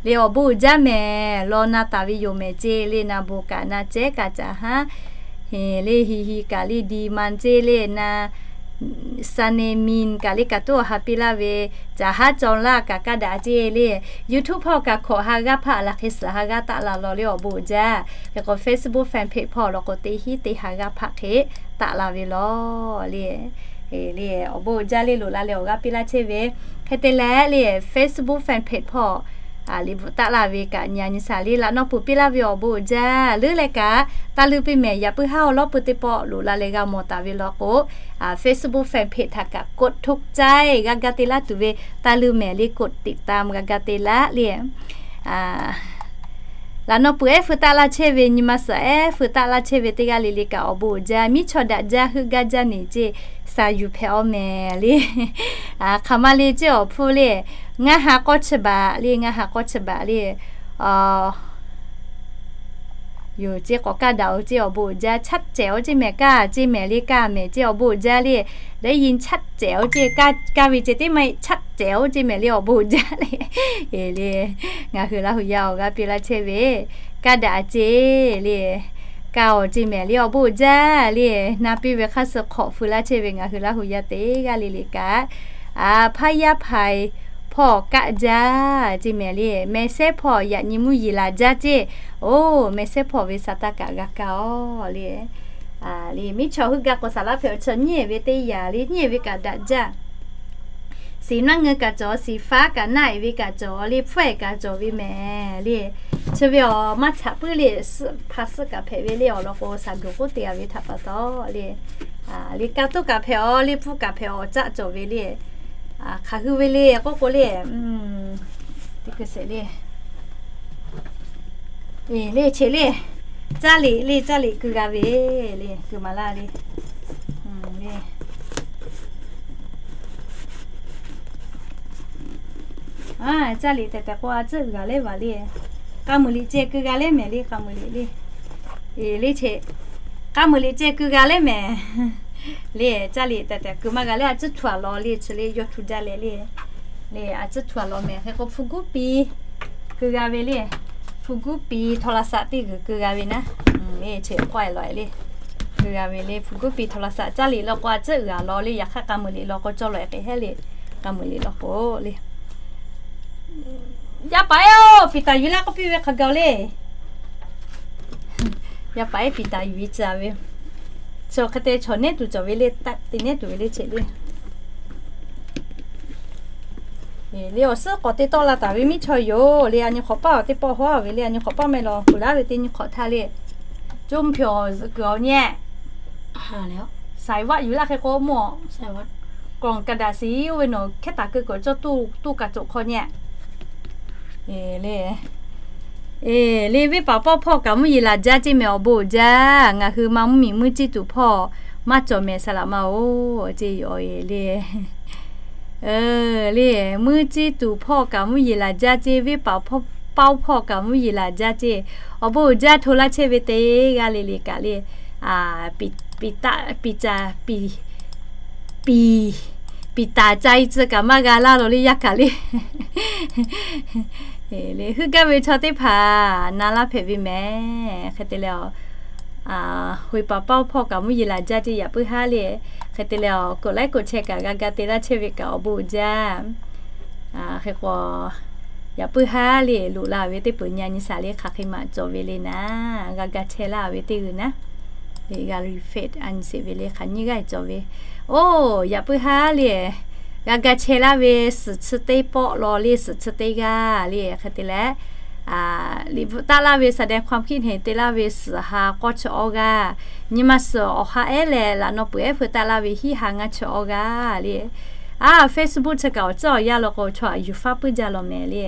le awˬ bon uiˍ jaˇ mehˍ, law na taˍ ve yoˬ mehˍ ceˇ le, na bon kaꞈ na cehˉ kaꞈ caˍ haˉ le, hi hi kaꞈ le di ma ceˇ le na, sa ne min kaꞈ le kaˍ tuˉ awˬ ha piˇ laˇ ve, caˍ haˉ caw laˇ kaꞈ kaˆ daꞈ ceˇ le. YouTube hpawˇ kaꞈ hkawꞈ ha g'aˇ hpaˆ laˬ hk'e suhˍ ha g'aˇ taˆ la law le awˬ bon uiˍ jaˇ. Hk'e k'o Facebook fan page hpawˇ law k'o teˇ hinˉ teˇ ha g'aˇ hpaˆ hk'e taˆ la ve law le. Le awˬ bon uiˍ jaˇ le loꞈ la leh awˬ g'aˇ piˇ laˇ chehˇ ve. Hk'e te leh le Facebook fan page hpawˇ liꞈ bvuhꞈ taˆ la ve kaꞈ nyi a nyi shaˍ le laꞈ nawˉ peuˬ piˇ laˇ ve awˬ bon uiˍ jaˇ. Leuˉ leh kaꞈ taˇ leuˉ piˇ mehˍ, yaꞈ puiˉ haˉ awˬ lawˉ peuˬ teˇ pawˆ loꞈ la leh g'a mawˬ taˍ ve law k'o, Facebook fan page htaꞈ kaꞈ กดถูกใจ g'a ga te laˇ tuˬ ve, taˇ leuˉ mehˍ le กดติดตาม g'a ga te laˇ le. Laꞈ nawˉ peuˬ ehˉ feu taˆ laˇ chehˇ ve, nyi ma suhˍ ehˉ feu taˆ laˇ chehˇ ve teˇ g'aˇ le le kaꞈ awˬ bon uiˍ jaˇ. Miˇ chaw daꞈ jaˇ, heuˆ gaˇ jaˇ neˬ ceˇ, saˍ yuˬ hpehꞈ aw mehˍ le. Hk'aˬ ma le ceˇ awˬ hpfuhˇ le, ngaˇ ha k'awˇ chi baꞈ le, ngaˇ ha k'awˇ chi baꞈ le. Yoˬ ceˇ k'awꞈ kaˇ daꞈ oˬ ceˇ awˬ bon uiˍ jaˇ, chaˇ cehˬ oˬ ceˇ mehˍ kaˇ ceˇ mehˍ le, kaˇ mehˍ ceˇ awˬ bon uiˍ jaˇ le. Deˉ yin chaˇ cehˬ oˬ ceˇ kaˇ ve ceh teˇ maˇ chaˇ cehˬ oˬ ceˇ mehˍ le awˬ bon uiˍ jaˇ le. Eˬ le, ngaˬ hui Laˇ hu yaˇ awˬ g'aˇ piˇ laˇ chehˇ ve, kaˇ daꞈ ceˇ le, kaˇ oˬ ceˇ mehˍ le awˬ bon uiˍ jaˇ le. Na piˇ ve hk'aˇ suh hk'awꞈ feu laˇ chehˇ ve ngaˬ hui Laˇ hu yaˇ teˇ g'aˇ le le kaꞈ, hpaˇ yaˇ hpaˍ hpawˇ kaˆ jaˇ ceˇ mehˍ le, mehˍ sehˉ hpawˇ yaꞈ nyi mvuhˇ yeˬ laˬ jaˇ ceˇ. Oˬ, mehˍ sehˉ hpawˇ ve sa taˇ kaꞈ g'a kaˇ oˬ le. Le miˇ chaw heuˆ gaˇ k'o saˍ laˇ hpehꞈ oˬ, chaw nyiˉ ve teˇ yanˇ le nyiˉ ve kaꞈ daꞈ jaˇ. สีน้ำเงิน kaꞈ cawˬ, สีฟ้า kaꞈ naˆ e ve kaꞈ cawˬ le, hpfuhˇ e kaꞈ cawˬ ve mehˍ le. Chi ve awˬ maˇ chaꞈ puiˉ le, suhˆ hpa suhˆ kaꞈ hpehꞈ ve le awˬ lawn k'o, saˍ gawˬ k'oˆ te a ve htaꞈ pa taw le. Le kaˇ tuˉ kaꞈ hpehꞈ aw le, hpfuhˇ kaꞈ hpehꞈ aw, caˆ cawˬ ve le. Hk'aˬ hui ve le k'oˆ k'o le, teˇ hkui sheˍ le. Eˬ le, cheˬ le. Caˇ liꞈ le, caˇ liꞈ keu g'a ve le, keu maˍ laˇ le. Caˇ liꞈ tehꞈ tehꞈ k'o a tcuhˆ g'aˬ leh vaˬ le. K'a muiˬ liꞈ ceh keu g'a leh mehˍ le, k'a muiˬ liꞈ le. Eˬ le, cheˬ. K'a muiˬ liꞈ ceh keu g'a leh mehˍ le. Caˇ liꞈ tehꞈ tehꞈ keu maˇ g'a le, a tcuhˆ htu aˬ law le, chi le yawˇ htu jaˇ leh le. Le a tcuhˆ htu aˬ law mehˍ. Hk'e k'o hpu guˉ pi keu g'a ve le. Hpu guˉ pi โทรศัพท์ teˇ g'uiˬ keu g'a ve naˉ. Le cheˬ k'awehˬ lawehˬ le. Keu g'a ve le hpu guˉ pi โทรศัพท์ caˇ liꞈ law k'o a tcuhˆ g'aˬ law le, yaꞈ hk'aˇ k'a muiˬ liꞈ law k'o cawˇ lawehˬ k'e hehˉ le. K'a muiˬ liꞈ law k'o le. Yaˇ paˍ ehˉ oˬ, piˍ taˍ yuˬ laˇ k'oˆ piˇ ve hk'a gaˬ le. Yaˇ paˍ ehˉ piˍ taˍ yuˬ ve tcuh ve. Chi hk'e te chaw nehˉ tuˬ cawˬ ve le, taˆ te nehˉ tuˬ ve le cheˬ le. Le awˬ suhˉ k'awꞈ te tawˆ la taˍ ve miˇ chaw yoˬ le. A nyi hk'awꞈ paˇ awˬ teˇ pawˆ hawˉ ve le, a nyi hk'awꞈ paˇ meh lawˬ kuˬ laˇ ve teˇ nyi hk'awꞈ htaˇ le. Coˇ mvuh hpehꞈ awˬ zuhꞈ kuiˬ awˬ nyi. Saiˍ vaˆ yuˬ laˇ hk'e k'o mawˬ. Kawˬ kaˍ daꞈ siˍ oˇ ve nawˬ hkehˉ taˍ keu kuiˬ cawˇ tuˇ kaꞈ coꞈ hk'aw nyi. Eˬ le, eˬ le, venˇ paˍ pawˇ hpawˇ kaꞈ mvuhˇ yeˬ laˬ jaˇ ceˇ mehˍ awˬ bon uiˍ jaˇ. Ngaˬ hui ma mvuhˇ miˬ meuˇ ciˇ tuˬ hpawˇ maˇ cawˬ mehˍ saˍ laꞈ ma oˬ ceˇ yoˬ. Eˬ le, le meuˇ ciˇ tuˬ hpawˇ kaꞈ mvuhˇ yeˬ laˬ jaˇ ceˇ, venˇ paˍ pawˇ hpawˇ kaꞈ mvuhˇ yeˬ laˬ jaˇ ceˇ. Awˬ bon uiˍ jaˇ hto laˇ chehˇ ve teˇ g'aˇ le le kaꞈ le, piˍ, piˍ taˍ, piˍ caˍ, piˍ, piˍ taˍ ca e tcuh kaꞈ maˇ g'a laˇ lo le yaˇ kaꞈ le. Le heuˆ gaˇ ve chaw teˇ hpaˍ na laˇ hpehꞈ ve mehˍ. Hk'e te leh, hoꞈ paˍ pawˇ hpawˇ kaꞈ mvuhˇ yeˬ laˬ jaˇ ceˇ yaꞈ puiˉ haˉ le. Hk'e te leh awˬ กดไลค์ กดแชร์ kaꞈ g'a ga te laˇ chehˇ ve kaꞈ awˬ bon uiˍ jaˇ. Hk'e k'o, yaꞈ puiˉ haˉ le, loꞈ la ve teˇ peuˬ nyi a nyi shaˍ le, hk'aˬ hk'e maꞈ cawˬ ve le naˉ, g'a ga chehˇ laˇ ve teˇ g'uiˬ naˉ, le g'a refresh a nyi sheˍ ve le, hk'aˬ nyiˇ g'aˇ cawˬ ve. Oˇ, yaꞈ puiˉ haˉ le, g'a ga chehˇ laˇ ve suhˍ chi teˇ pawˆ law le, suhˍ chi teˇ g'aˇ le, hk'e te leh, liꞈ bvuhꞈ taˆ laˇ ve แสดงความคิดเห็น te laˇ ve suhˍ ha k'awˇ chi awˇ g'aˇ, nyi ma suhˍ awˬ ha ehˉ leh laꞈ naw peuˬ ehˉ hpu taˆ laˇ ve hiˆ ha ngaˇ chi awˇ g'aˇ le. A, Facebook chi kaꞈ awˬ tcuhˉ awˬ yanˇ law k'o, chaw aꞈ yuˬ faˉ puiˉ jaˇ law mehˍ le.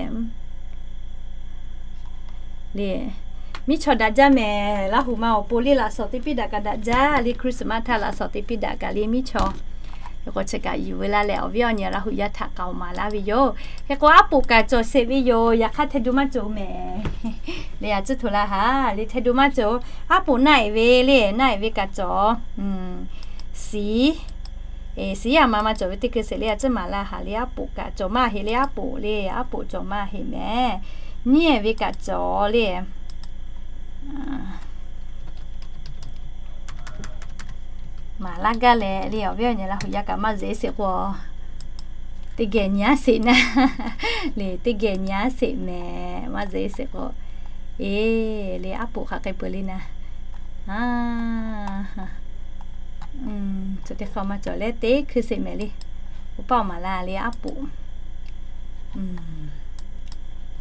Le, miˉ chaw daꞈ jaˇ mehˍ. Laˇ huˍ ma awˬ pon le, laꞈ shawnˍ teˇ piˇ daꞈ kaꞈ daꞈ jaˇ le, Christmas htaˇ laꞈ shawnˍ teˇ piˇ daꞈ kaꞈ le, miˉ chaw. Hk'e k'o chi kaꞈ yuˬ ve laˇ leh, awˬ viˉ awˬ nyi Laˇ huˍ yaˇ htaꞈ k'aoˍ maˍ laˇ ve yoˬ. Hk'e k'o aˉ poꞈ kaꞈ cawˬ sheˍ ve yoˬ. Yaꞈ hk'aˇ hteh do maˇ cawˬ mehˍ le, a ciˉ hto la haˍ le, hteh do maˇ cawˬ. Aˉ poꞈ naˆ eˍ ve le, naˆ eˍ ve kaꞈ cawˬ. Siˍ, siˍ a ma ma cawˬ ve teˇ hkui sheˍ le, a ciˉ maˍ la haˍ le, aˉ poꞈ kaꞈ cawˬ maˇ heˆ le, aˉ poꞈ le, aˉ poꞈ cawˬ maˇ heˆ mehˍ. Nyiˇ eˍ ve kaꞈ cawˬ le. Maˍ laˇ gaˇ leh le, awˬ viˉ awˬ nyi Laˇ huˍ yaˇ kaꞈ maˇ zeꞈ sheˍ k'o, teˇ geh nyi a sheˍ naˉ le, teˇ geh nyi a sheˍ mehˍ, maˇ zeꞈ sheˍ k'o. Eˬ le, aˉ poꞈ hk'aˬ hk'e peuˬ le naˉ. Tcuh teˇ hk'aˇ maˇ cawˬ leh teˇ hkui sheˍ mehˍ le. Oˇ paˆ awˬ maˍ la le, aˉ poꞈ.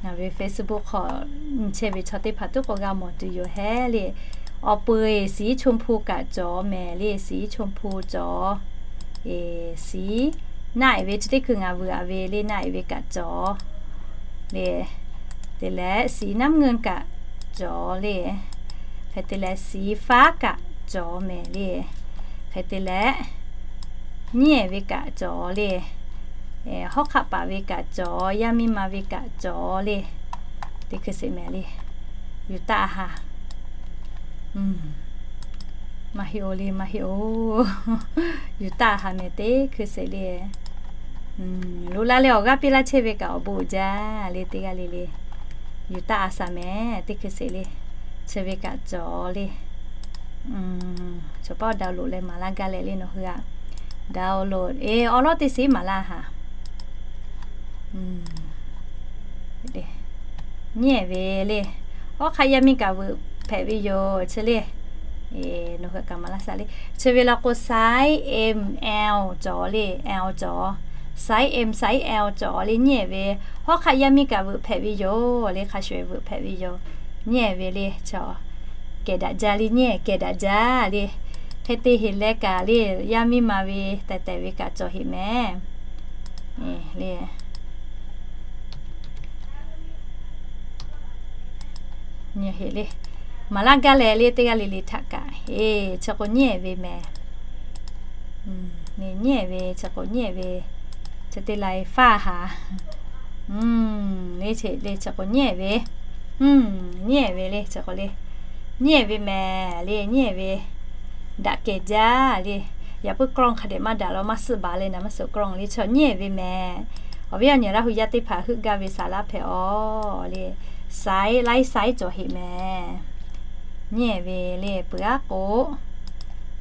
Ngaˬ ve Facebook hk'aw nyi chehˇ ve chaw teˇ hpaˍ tuˉ k'o g'a mawˬ tuˬ yoˬ hehˉ le. Awˬ peuˬ eˬ สีชมพู kaꞈ cawˬ mehˍ le, สีชมพู cawˬ. Eˬ, siˍ naˆ eˍ ve chi teˇ hkui ngaˬ vuiˬ a ve le, naˆ eˍ ve kaꞈ cawˬ le. Te leh สีน้ำเงิน kaꞈ cawˬ le. Hk'e te leh สีฟ้า kaꞈ cawˬ mehˍ le. Hk'e te leh nyiˇ eˍ ve kaꞈ cawˬ le. Hawˉ hk'aˆ paˍ ve kaꞈ cawˬ, yaˇ miˇ ma ve kaꞈ cawˬ le. Teˇ hkui sheˍ mehˍ le. Yuˬ taˆ a haˍ. Maˇ heˆ oˬ le, maˇ heˆ oˬ. Yuˬ taˆ a haˍ mehˍ teˇ hkui sheˍ le. Loꞈ la leh awˬ g'aˇ piˇ laˇ chehˇ ve kaꞈ awˬ bon uiˍ jaˇ le, teˇ g'aˇ le le. Yuˬ taˆ a shaˍ mehˍ teˇ hkui sheˍ le. Chi ve kaꞈ cawˬ le. Chaw paˉ download leh maˍ laˇ gaˇ leh le, nawˬ hui a download eˬ awˬ lawˉ teˇ shiˍ maˍ laˇ haˍ. Nyiˇ eˍ ve le. Hawˉ hk'aˆ yaˇ miˇ kaꞈ veuꞈ hpehꞈ ve yoˬ chi le. Nawˬ hui kaꞈ maˍ laˇ shaˍ le. Chi ve la k'o ไซส์ M L cawˬ le, L cawˬ. ไซส์ M, ไซส์ L cawˬ le, nyiˇ eˍ ve. Hawˉ hk'aˆ yaˇ miˇ kaꞈ veuꞈ hpehꞈ ve yoˬ le, hk'a shuˍ veuꞈ hpehꞈ ve yoˬ. Nyiˇ eˍ ve le, chaw kehˬ daꞈ jaˇ le, nyiˇ eˍ kehˬ daꞈ jaˇ le. Hk'e te heˍ leh kaꞈ le, yaˇ miˇ ma ve tehˬ tehˬ ve kaꞈ cawˬ heˍ mehˍ le. Nyi heˍ le. Maˍ laˇ gaˇ leh le, teˇ g'aˇ le le htaꞈ kaꞈ. Eˬ, chi k'o nyiˇ eˍ ve mehˍ. Nyiˇ eˍ ve, chi k'o nyiˇ eˍ ve. Chi teˇ lai faˇ haˍ. Le, chi k'o nyiˇ eˍ ve. Nyiˇ eˍ ve le, chi k'o le. Nyiˇ eˍ ve mehˍ le, nyiˇ eˍ ve. Daꞈ kehˬ jaˇ le. Yaꞈ puiˉ กล้อง hk'a dehꞈ maˇ daꞈ law, maˇ suhˆ baˬ le naˍ, maˇ suhˆ กล้อง le, chaw nyiˇ eˍ ve mehˍ. Awˬ viˉ awˬ nyi Laˇ huˍ yaˇ teˇ hpaˍ heuˆ gaˇ ve saˍ laˇ hpehꞈ aw le. ไซส์ ไลฟ์ ไซส์ cawˬ heˍ mehˍ. Nyiˇ eˍ ve le, peuˬ aˉ k'o.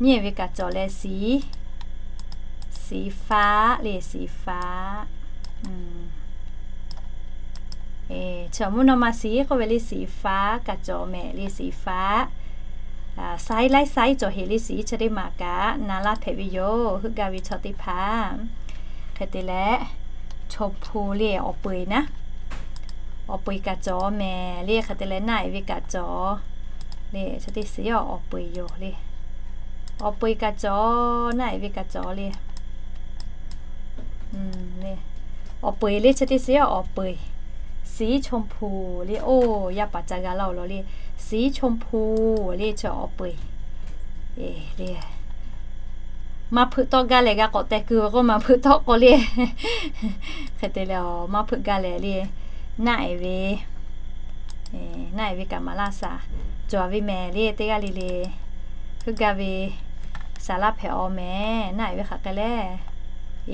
Nyiˇ eˍ ve kaꞈ cawˬ leh สี สีฟ้า le, สีฟ้า. Chaw mvuhˇ naw ma สี k'oˆ ve le, สีฟ้า kaꞈ cawˬ mehˍ le, สีฟ้า. ไซส์ ไลฟ์ ไซส์ cawˬ heˍ le, สี chi teˇ maˬ kaꞈ na laˇ hpehꞈ ve yoˬ, heuˆ gaˇ ve chaw teˇ hpaˍ. Hk'e te leh ชมพู le, awˬ peu eˬ naˉ. Awˬ peu eˬ kaꞈ cawˬ mehˍ le, hk'e te leh naˆ eˍ ve kaꞈ cawˬ le, chaw teˇ shiˍ awˬ peu eˬ yoˬ le. Awˬ peu eˬ kaꞈ cawˬ, naˆ eˍ ve kaꞈ cawˬ le. Awˬ peu eˬ le, chaw teˇ shiˍ awˬ peu eˬ. สีชมพู le, oˇ yaˇ paˍ ca g'a laˇ oˬ law le. สีชมพู le, chaw awˬ peu eˬ le. Maˇ hpeuꞈ tawˆ gaˇ leh g'a k'awꞈ teh keu ve k'o, maˇ hpeuꞈ tawˆ k'o le. Hk'e te leh, maˇ hpeuꞈ gaˇ leh le, naˆ eˍ ve. Naˆ eˍ ve kaꞈ maˍ laˇ shaˍ. Cawˬ ve mehˍ le, teˇ g'aˇ le le. Heuˆ gaˇ ve saˍ laˇ hpehꞈ aw mehˍ, naˆ eˍ ve hk'aˬ hk'e le.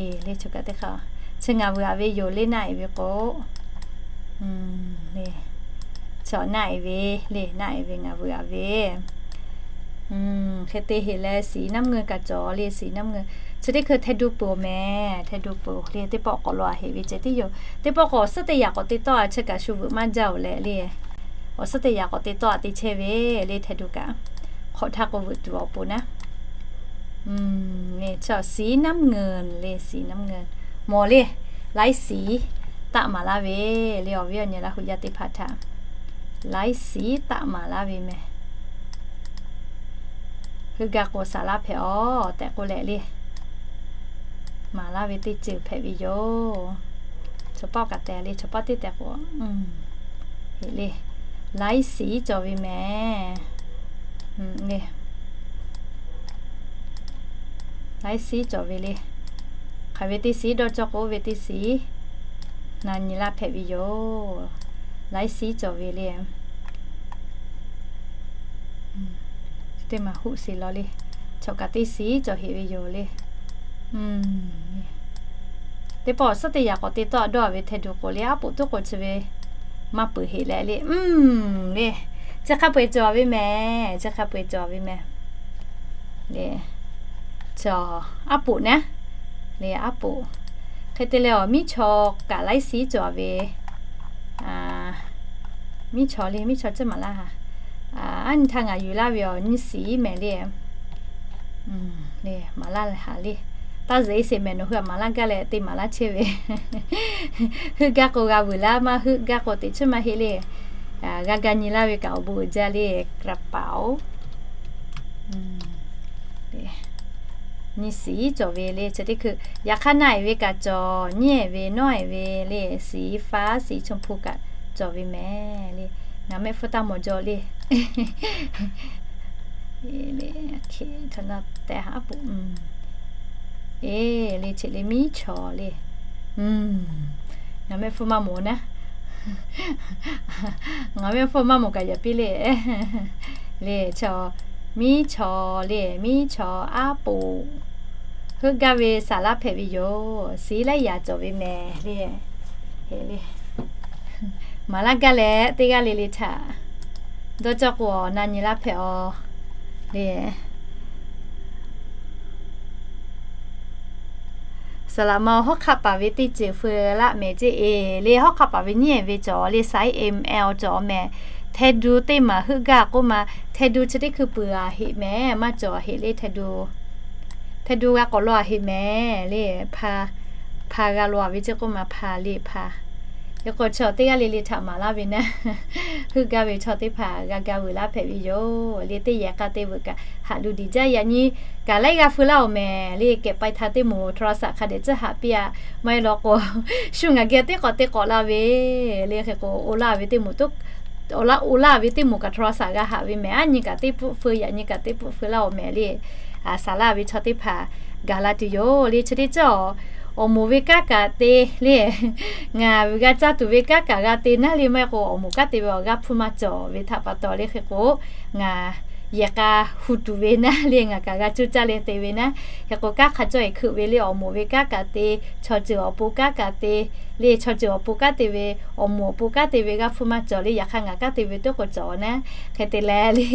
Eˬ, le, chaw kaꞈ teˇ hk'aˇ. Chi ngaˬ vuiˬ a ve yoˬ le, naˆ eˍ ve k'o. Chaw naˆ eˍ ve le, naˆ eˍ ve ngaˬ vuiˬ a ve. Hk'e te heꞈ leh สีน้ำเงิน kaꞈ cawˬ le, สีน้ำเงิน. Chi teˇ hkui hteh du peuˬ-oˬ mehˍ, hteh du peuˬ le. Teˇ pawˆ k'awꞈ lo a heꞈ ve ceh tiˉ yoˬ. Teˇ pawˆ k'awꞈ suhˉ teˇ yaꞈ k'awꞈ te tawˆ a, chi kaꞈ shu veuꞈ maˇ jaˇ-oˬ leh le. Awˬ suhˉ teˇ yaꞈ k'awꞈ te tawˆ a te chehˇ ve le, hteh du kaꞈ. Hk'awꞈ htaˇ k'o veuꞈ tuˬ awˬ pon naˉ. สีน้ำเงิน le, สีน้ำเงิน. Mawˬ le, ไร้สี taˆ maˍ laˇ ve le, awˬ viˉ awˬ nyi Laˇ hu yaˇ teˇ hpaˍ htaꞈ ไร้สี taˆ maˍ laˇ ve mehˍ. Heuˆ gaˇ k'o saˍ laˇ hpehꞈ-oˬ tehꞈ k'oˆ leh le, maˍ laˇ ve teˇ ceuˬ hpehꞈ ve yoˬ. Chaw paˆ kaꞈ te le, chaw paˆ teˇ tehꞈ k'o, heꞈ le, ไร้สี cawˬ ve mehˍ le. ไร้สี cawˬ ve le. Hk'aˬ ve teˇ สี dawˇ cawˇ k'o ve teˇ สี na nyi laˇ hpehꞈ ve yoˬ. ไร้สี cawˬ ve le. Teˇ maˬ huˆ สี law le. Chaw kaꞈ teˇ สี cawˬ heꞈ ve yoˬ le. Teˇ pawˆ suhˉ teˇ yaꞈ k'awꞈ te tawˆ dawˇ ve hteh du k'o le, aˉ poꞈ tuˉ k'o chi ve maˇ peuˬ heꞈ leh le. Le, chi hk'a peu-eˬ cawˬ ve mehˍ, chi hk'a peu-eˬ cawˬ ve mehˍ. Le, chaw aˉ poꞈ naˉ le, aˉ poꞈ. Hk'e te leh awˬ miˉ chaw kaꞈ ไร้สี cawˬ ve. Miˉ chaw le, miˉ chaw ceh maˍ laˇ ha. Aˉ nyi htaˇ ngaˬ yuˬ laˇ ve awˬ nyi สี mehˍ le. Le, maˍ laˇ haꞈ le. Taˇ zeꞈ e sheˍ mehˍ, nawˬ hui aꞈ maˍ laˇ gaˇ leh te maˍ laˇ chehˇ ve. Heuˆ gaˇ k'o g'a vuiˬ laˇ, maˇ heuˆ gaˇ k'o teꞈ chiˉ maˇ heˆ le. G'a ga nyi laˇ ve kaꞈ awˬ bon uiˍ jaˇ le, กระเป๋า. Nyi สี cawˬ ve le, chi teˇ hkui yaꞈ hk'aˇ naˆ eˍ ve kaꞈ cawˬ, nyiˉ eˍ ve, nawˉ eˍ ve le, สีฟ้า สีชมพู kaꞈ cawˬ ve mehˍ le. Ngaˬ mehˆ hpfuhˇ taˇ mawˬ jaw le. Eˬ, le, aˉ poꞈ. Eˬ, le, cheꞈ le, miˉ chaw le. Ngaˬ mehˆ hpfuhˇ maˇ mawˬ naˉ. Ngaˬ mehˆ hpfuhˇ maˇ mawˬ kaꞈ yaꞈ piˇ le. Le, chaw, miˉ chaw le, miˉ chaw aˉ poꞈ. Heuˆ gaˇ ve saˍ laˇ hpehꞈ ve yoˬ. สีหลายอย่าง cawˬ ve mehˍ le. Maˍ laˇ gaˇ leh teˇ g'aˇ le le htaꞈ dawˇ cawˇ k'o awˬ na nyi laˇ hpehꞈ-oˬ le. Saˍ laꞈ ma hawˉ hk'aˆ paˍ ve teˇ ceuˬ feu laˆ mehˍ ceˇ. Eˬ, le, hawˉ hk'aˆ paˍ ve nyiˉ eˍ ve cawˬ le, size M L cawˬ mehˍ. Hteh du teˇ maˬ heuˆ gaˇ k'oˆ ma, hteh du chi teˇ hkui peuˬ a heꞈ mehˍ, maˇ cawˬ a heꞈ le hteh du. Hteh du g'a k'awꞈ law a heꞈ mehˍ le, hpa, hpa g'a law a ve ceˇ k'oˆ ma, hpa le hpa. Yaꞈ k'o chaw teˇ g'aˇ le le htaꞈ maˍ laˇ ve naˉ, heuˆ gaˇ ve chaw teˇ hpaˍ g'a ga vuiˬ laˇ hpehꞈ ve yoˬ le. Teˇ yehˬ k'a te veuꞈ kaꞈ haꞈ lu diˬ jaˇ. Yaꞈ nyi kaꞈ laiˉ g'aˇ feu laˇ-oˬ mehˍ le, kehˬ pai hta teˇ moˍ โทรศัพท์ hk'a dehꞈ tcuhˉ haꞈ piˇ-a. Maˇ heˆ law k'o, shu ngaˬ geh teˇ k'awꞈ te k'awꞈ la ve le. Hk'e k'o oˇ laˇ ve teˇ moˍ, oˇ laˇ ve teˇ moˍ kaꞈ โทรศัพท์ g'a haꞈ ve mehˍ. Aˉ nyi kaꞈ teˇ pfuhˆ feu, yaꞈ nyi kaꞈ teˇ pfuhˆ feu laˇ-oˬ mehˍ le. Saˍ laˇ ve chaw teˇ hpaˍ gaˬ la tuˬ yoˬ le. Chi teˇ ceuˬ awˬ moˍ ve kanˉ kaꞈ te le, ngaˬ g'a caˇ tuˬ ve kanˉ kaꞈ g'a te naˉ le. Maˇ heˆ k'o awˬ moˍ kanˉ te ve awˬ g'aˇ hpfuhˇ maˇ cawˬ ve htaꞈ pa taw le. Hk'e k'o ngaˬ yehˬ k'a hu tuˬ ve naˉ le, ngaˬ kaꞈ g'a cuˇ caˇ leh te ve naˉ. Hk'e k'o kanˉ hk'a cawˇ eˬ hkeuꞈ ve le, awˬ moˍ ve kanˉ kaꞈ te, chaw ceuˬ awˬ pon kanˉ kaꞈ te le, chaw ceuˬ awˬ pon kanˉ te ve, awˬ moˍ awˬ pon kanˉ te ve g'aˇ hpfuhˇ maˇ cawˬ le. Yaꞈ hk'aˇ ngaˬ kanˉ te ve teˇ k'o cawˬ naˉ. Hk'e te leh le,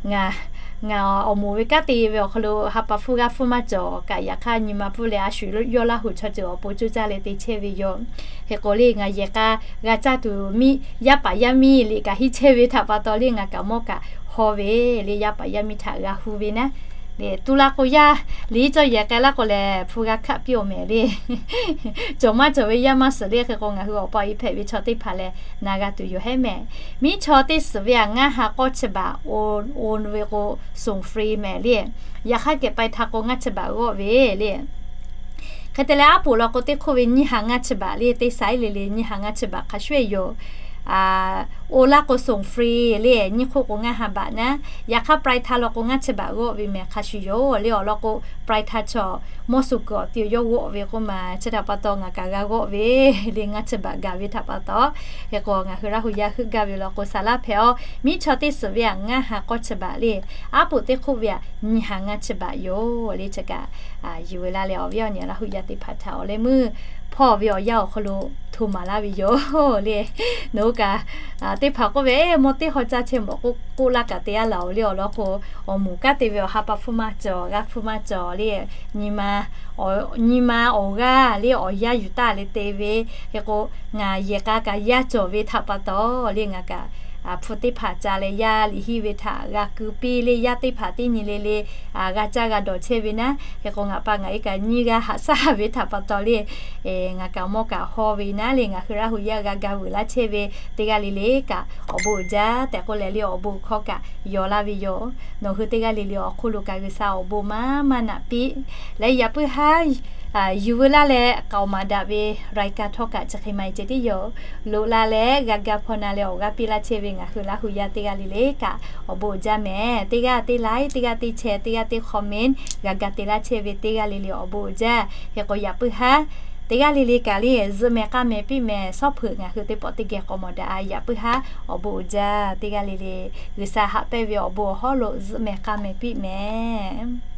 ngaˬ, ngaˬ awˬ moˍ ve kanˉ te ve awˬ hk'aw lo ha pa hpfuhˇ g'aˇ hpfuhˇ maˇ cawˬ kaꞈ, yaꞈ hk'aˇ nyi ma pfuhˇ leh a shu yawˇ Laˇ huˍ chaw ceuˬ awˬ pon cuˇ caˇ leh te chehˇ ve yoˬ. Hk'e k'o le ngaˬ yehˬ k'a g'a caˇ tuˬ miˇ yaˇ paˍ yaˇ miˇ liꞈ kaꞈ hiˉ chehˇ ve htaꞈ pa taw le ngaˬ kaꞈ mawˇ kaꞈ haw ve le, yaˇ paˍ yaˇ miˇ htaꞈ g'a hu ve naˉ. Le tuˇ laˇ k'o yaˇ liꞈ cawˇ yehˬ k'ai laˇ k'o lehˬ hpu g'a hkaˆ piˇ-oˬ mehˍ le. Cawˬ maˇ cawˬ ve yaˇ maˇ suhˍ le. Hk'e k'o ngaˬ hui awˬ pa awˬ e hpehꞈ ve chaw teˇ hpaˍ lehˬ na g'a tuˬ yoˬ hehˉ mehˍ. Miˉ chaw teˇ suhˍ ve aꞈ ngaˇ ha k'awˇ chi baꞈ, oˇ ve k'o ส่งฟรี mehˍ le. Yaꞈ hk'aˇ kehˬ pai hta k'o ngaˇ chi baꞈ g'awˆ ve le. Hk'e te leh aˉ poꞈ law k'o teˇ hk'oˆ ve nyiˇ ha ngaˇ chi baꞈ le, teˇ saiˉ le le nyiˇ ha ngaˇ chi baꞈ hk'a shuˍ yoˬ. Oˇ laˇ k'o ส่งฟรี le, nyiˇ hk'oˆ k'o ngaˇ ha baꞈ naˉ. Yaꞈ hk'aˇ pai hta law k'o ngaˇ chi baꞈ g'awˆ ve mehˍ hk'a shuˍ yoˬ le. Awˬ lawn k'o pai hta chaw mawˇ suˍ kuiˬ awˬ ti awˬ yawˇ g'awˆ ve k'oˆ ma, chi htaꞈ pa taw ngaˬ kaꞈ g'a g'awˆ ve le, ngaˇ chi baꞈ gaˬ ve htaꞈ pa taw. Hk'e k'o ngaˬ hui Laˇ huˍ yaˇ heuˆ gaˇ ve law k'o saˍ laˇ hpehꞈ-oˬ. Miˉ chaw teˇ suhˍ ve aꞈ ngaˇ ha k'awˇ chi baꞈ le, aˉ poꞈ teˇ hk'oˆ ve aꞈ nyiˇ ha ngaˇ chi baꞈ yoˬ le. Chi kaꞈ yuˬ ve laˇ leh awˬ viˉ awˬ nyi Laˇ huˍ yaˇ teˇ hpaˍ htaꞈ awˬ leh meuˇ hawˇ ve awˬ yanˇ awˬ hk'aw lo hto maˍ laˇ ve yoˬ le. Nawˬ hui kaꞈ teˇ hpaˍ k'oˆ ve, Mawˇ teˇ haw caˇ chehˇ mawˬ k'o, k'oˆ laˇ kaꞈ te yaˇ laˬ-oˬ le. Awˬ lawn k'o, awˬ moˍ kanˉ te ve awˬ ha pa hpfuhˇ maˇ cawˬ, g'a hpfuhˇ maˇ cawˬ le. Nyi ma awˬ g'aˇ le awˬ yanˇ yuˬ taˍ le te ve. Hk'e k'o, ngaˬ yehˬ k'a kaꞈ yaˇ cawˬ ve htaꞈ pa taw le, ngaˬ kaꞈ hpu teˇ hpaˍ ca leh yaˇ liꞈ henˇ ve htaꞈ g'a ku piˇ le. Yaˇ teˇ hpaˍ teˇ nyi le le g'a caˇ g'a dawˬ chehˇ ve naˉ. Hk'e k'o, ngaˬ pa ngaˬ e kaꞈ nyiˇ g'aˇ haꞈ shaˉ ve htaꞈ pa taw le, ngaˬ kaꞈ mawˇ kaꞈ haw ve naˉ le, ngaˬ hui Laˇ hu yaˇ g'a ga vuiˬ laˇ chehˇ ve teˇ g'aˇ le le kaꞈ awˬ bon uiˍ jaˇ tehꞈ k'oˆ leh le, awˬ bon hkawˇ kaꞈ yaw laˇ ve yoˬ. Nawˬ hui teˇ g'aˇ le le awˬ hk'oˆ lo kaꞈ G'uiˬsha awˬ bon maˇ maˇ naꞈ piˇ leh, yaꞈ puiˉ haˉ yuˬ veu laˇ leh k'aoˍ maˍ daꞈ ve รายการ htawˇ kaꞈ chi hk'e maˇ e ceh tiˉ yoˬ. Loꞈ la leh g'a ga hpaw na leh awˬ g'aˇ piˇ laˇ chehˇ ve ngaˬ hui Laˇ hu yaˇ teˇ g'aˇ le le kaꞈ awˬ bon uiˍ jaˇ mehˍ. Teˇ g'aˇ teˇ like, teˇ g'aˇ teˇ share, teˇ g'aˇ teˇ comment g'a ga te laˇ chehˇ ve teˇ g'aˇ le le awˬ bon uiˍ jaˇ. Hk'e k'o, yaꞈ puiˉ haˉ teˇ g'aˇ le le kaꞈ le zuhꞈ mehˍ k'a mehˍ piˇ mehˍ. Shawˉ hpeuꞈ ngaˬ hui teˇ pawˆ teˇ geh k'awꞈ mawˬ daꞈ-a. Yaꞈ puiˉ haˉ awˬ bon uiˍ jaˇ. Teˇ g'aˇ le le G'uiˬsha haꞈ pehnˇ ve awˬ bon awˬ hawˉ lo zuhꞈ mehˍ k'a mehˍ piˇ mehˍ.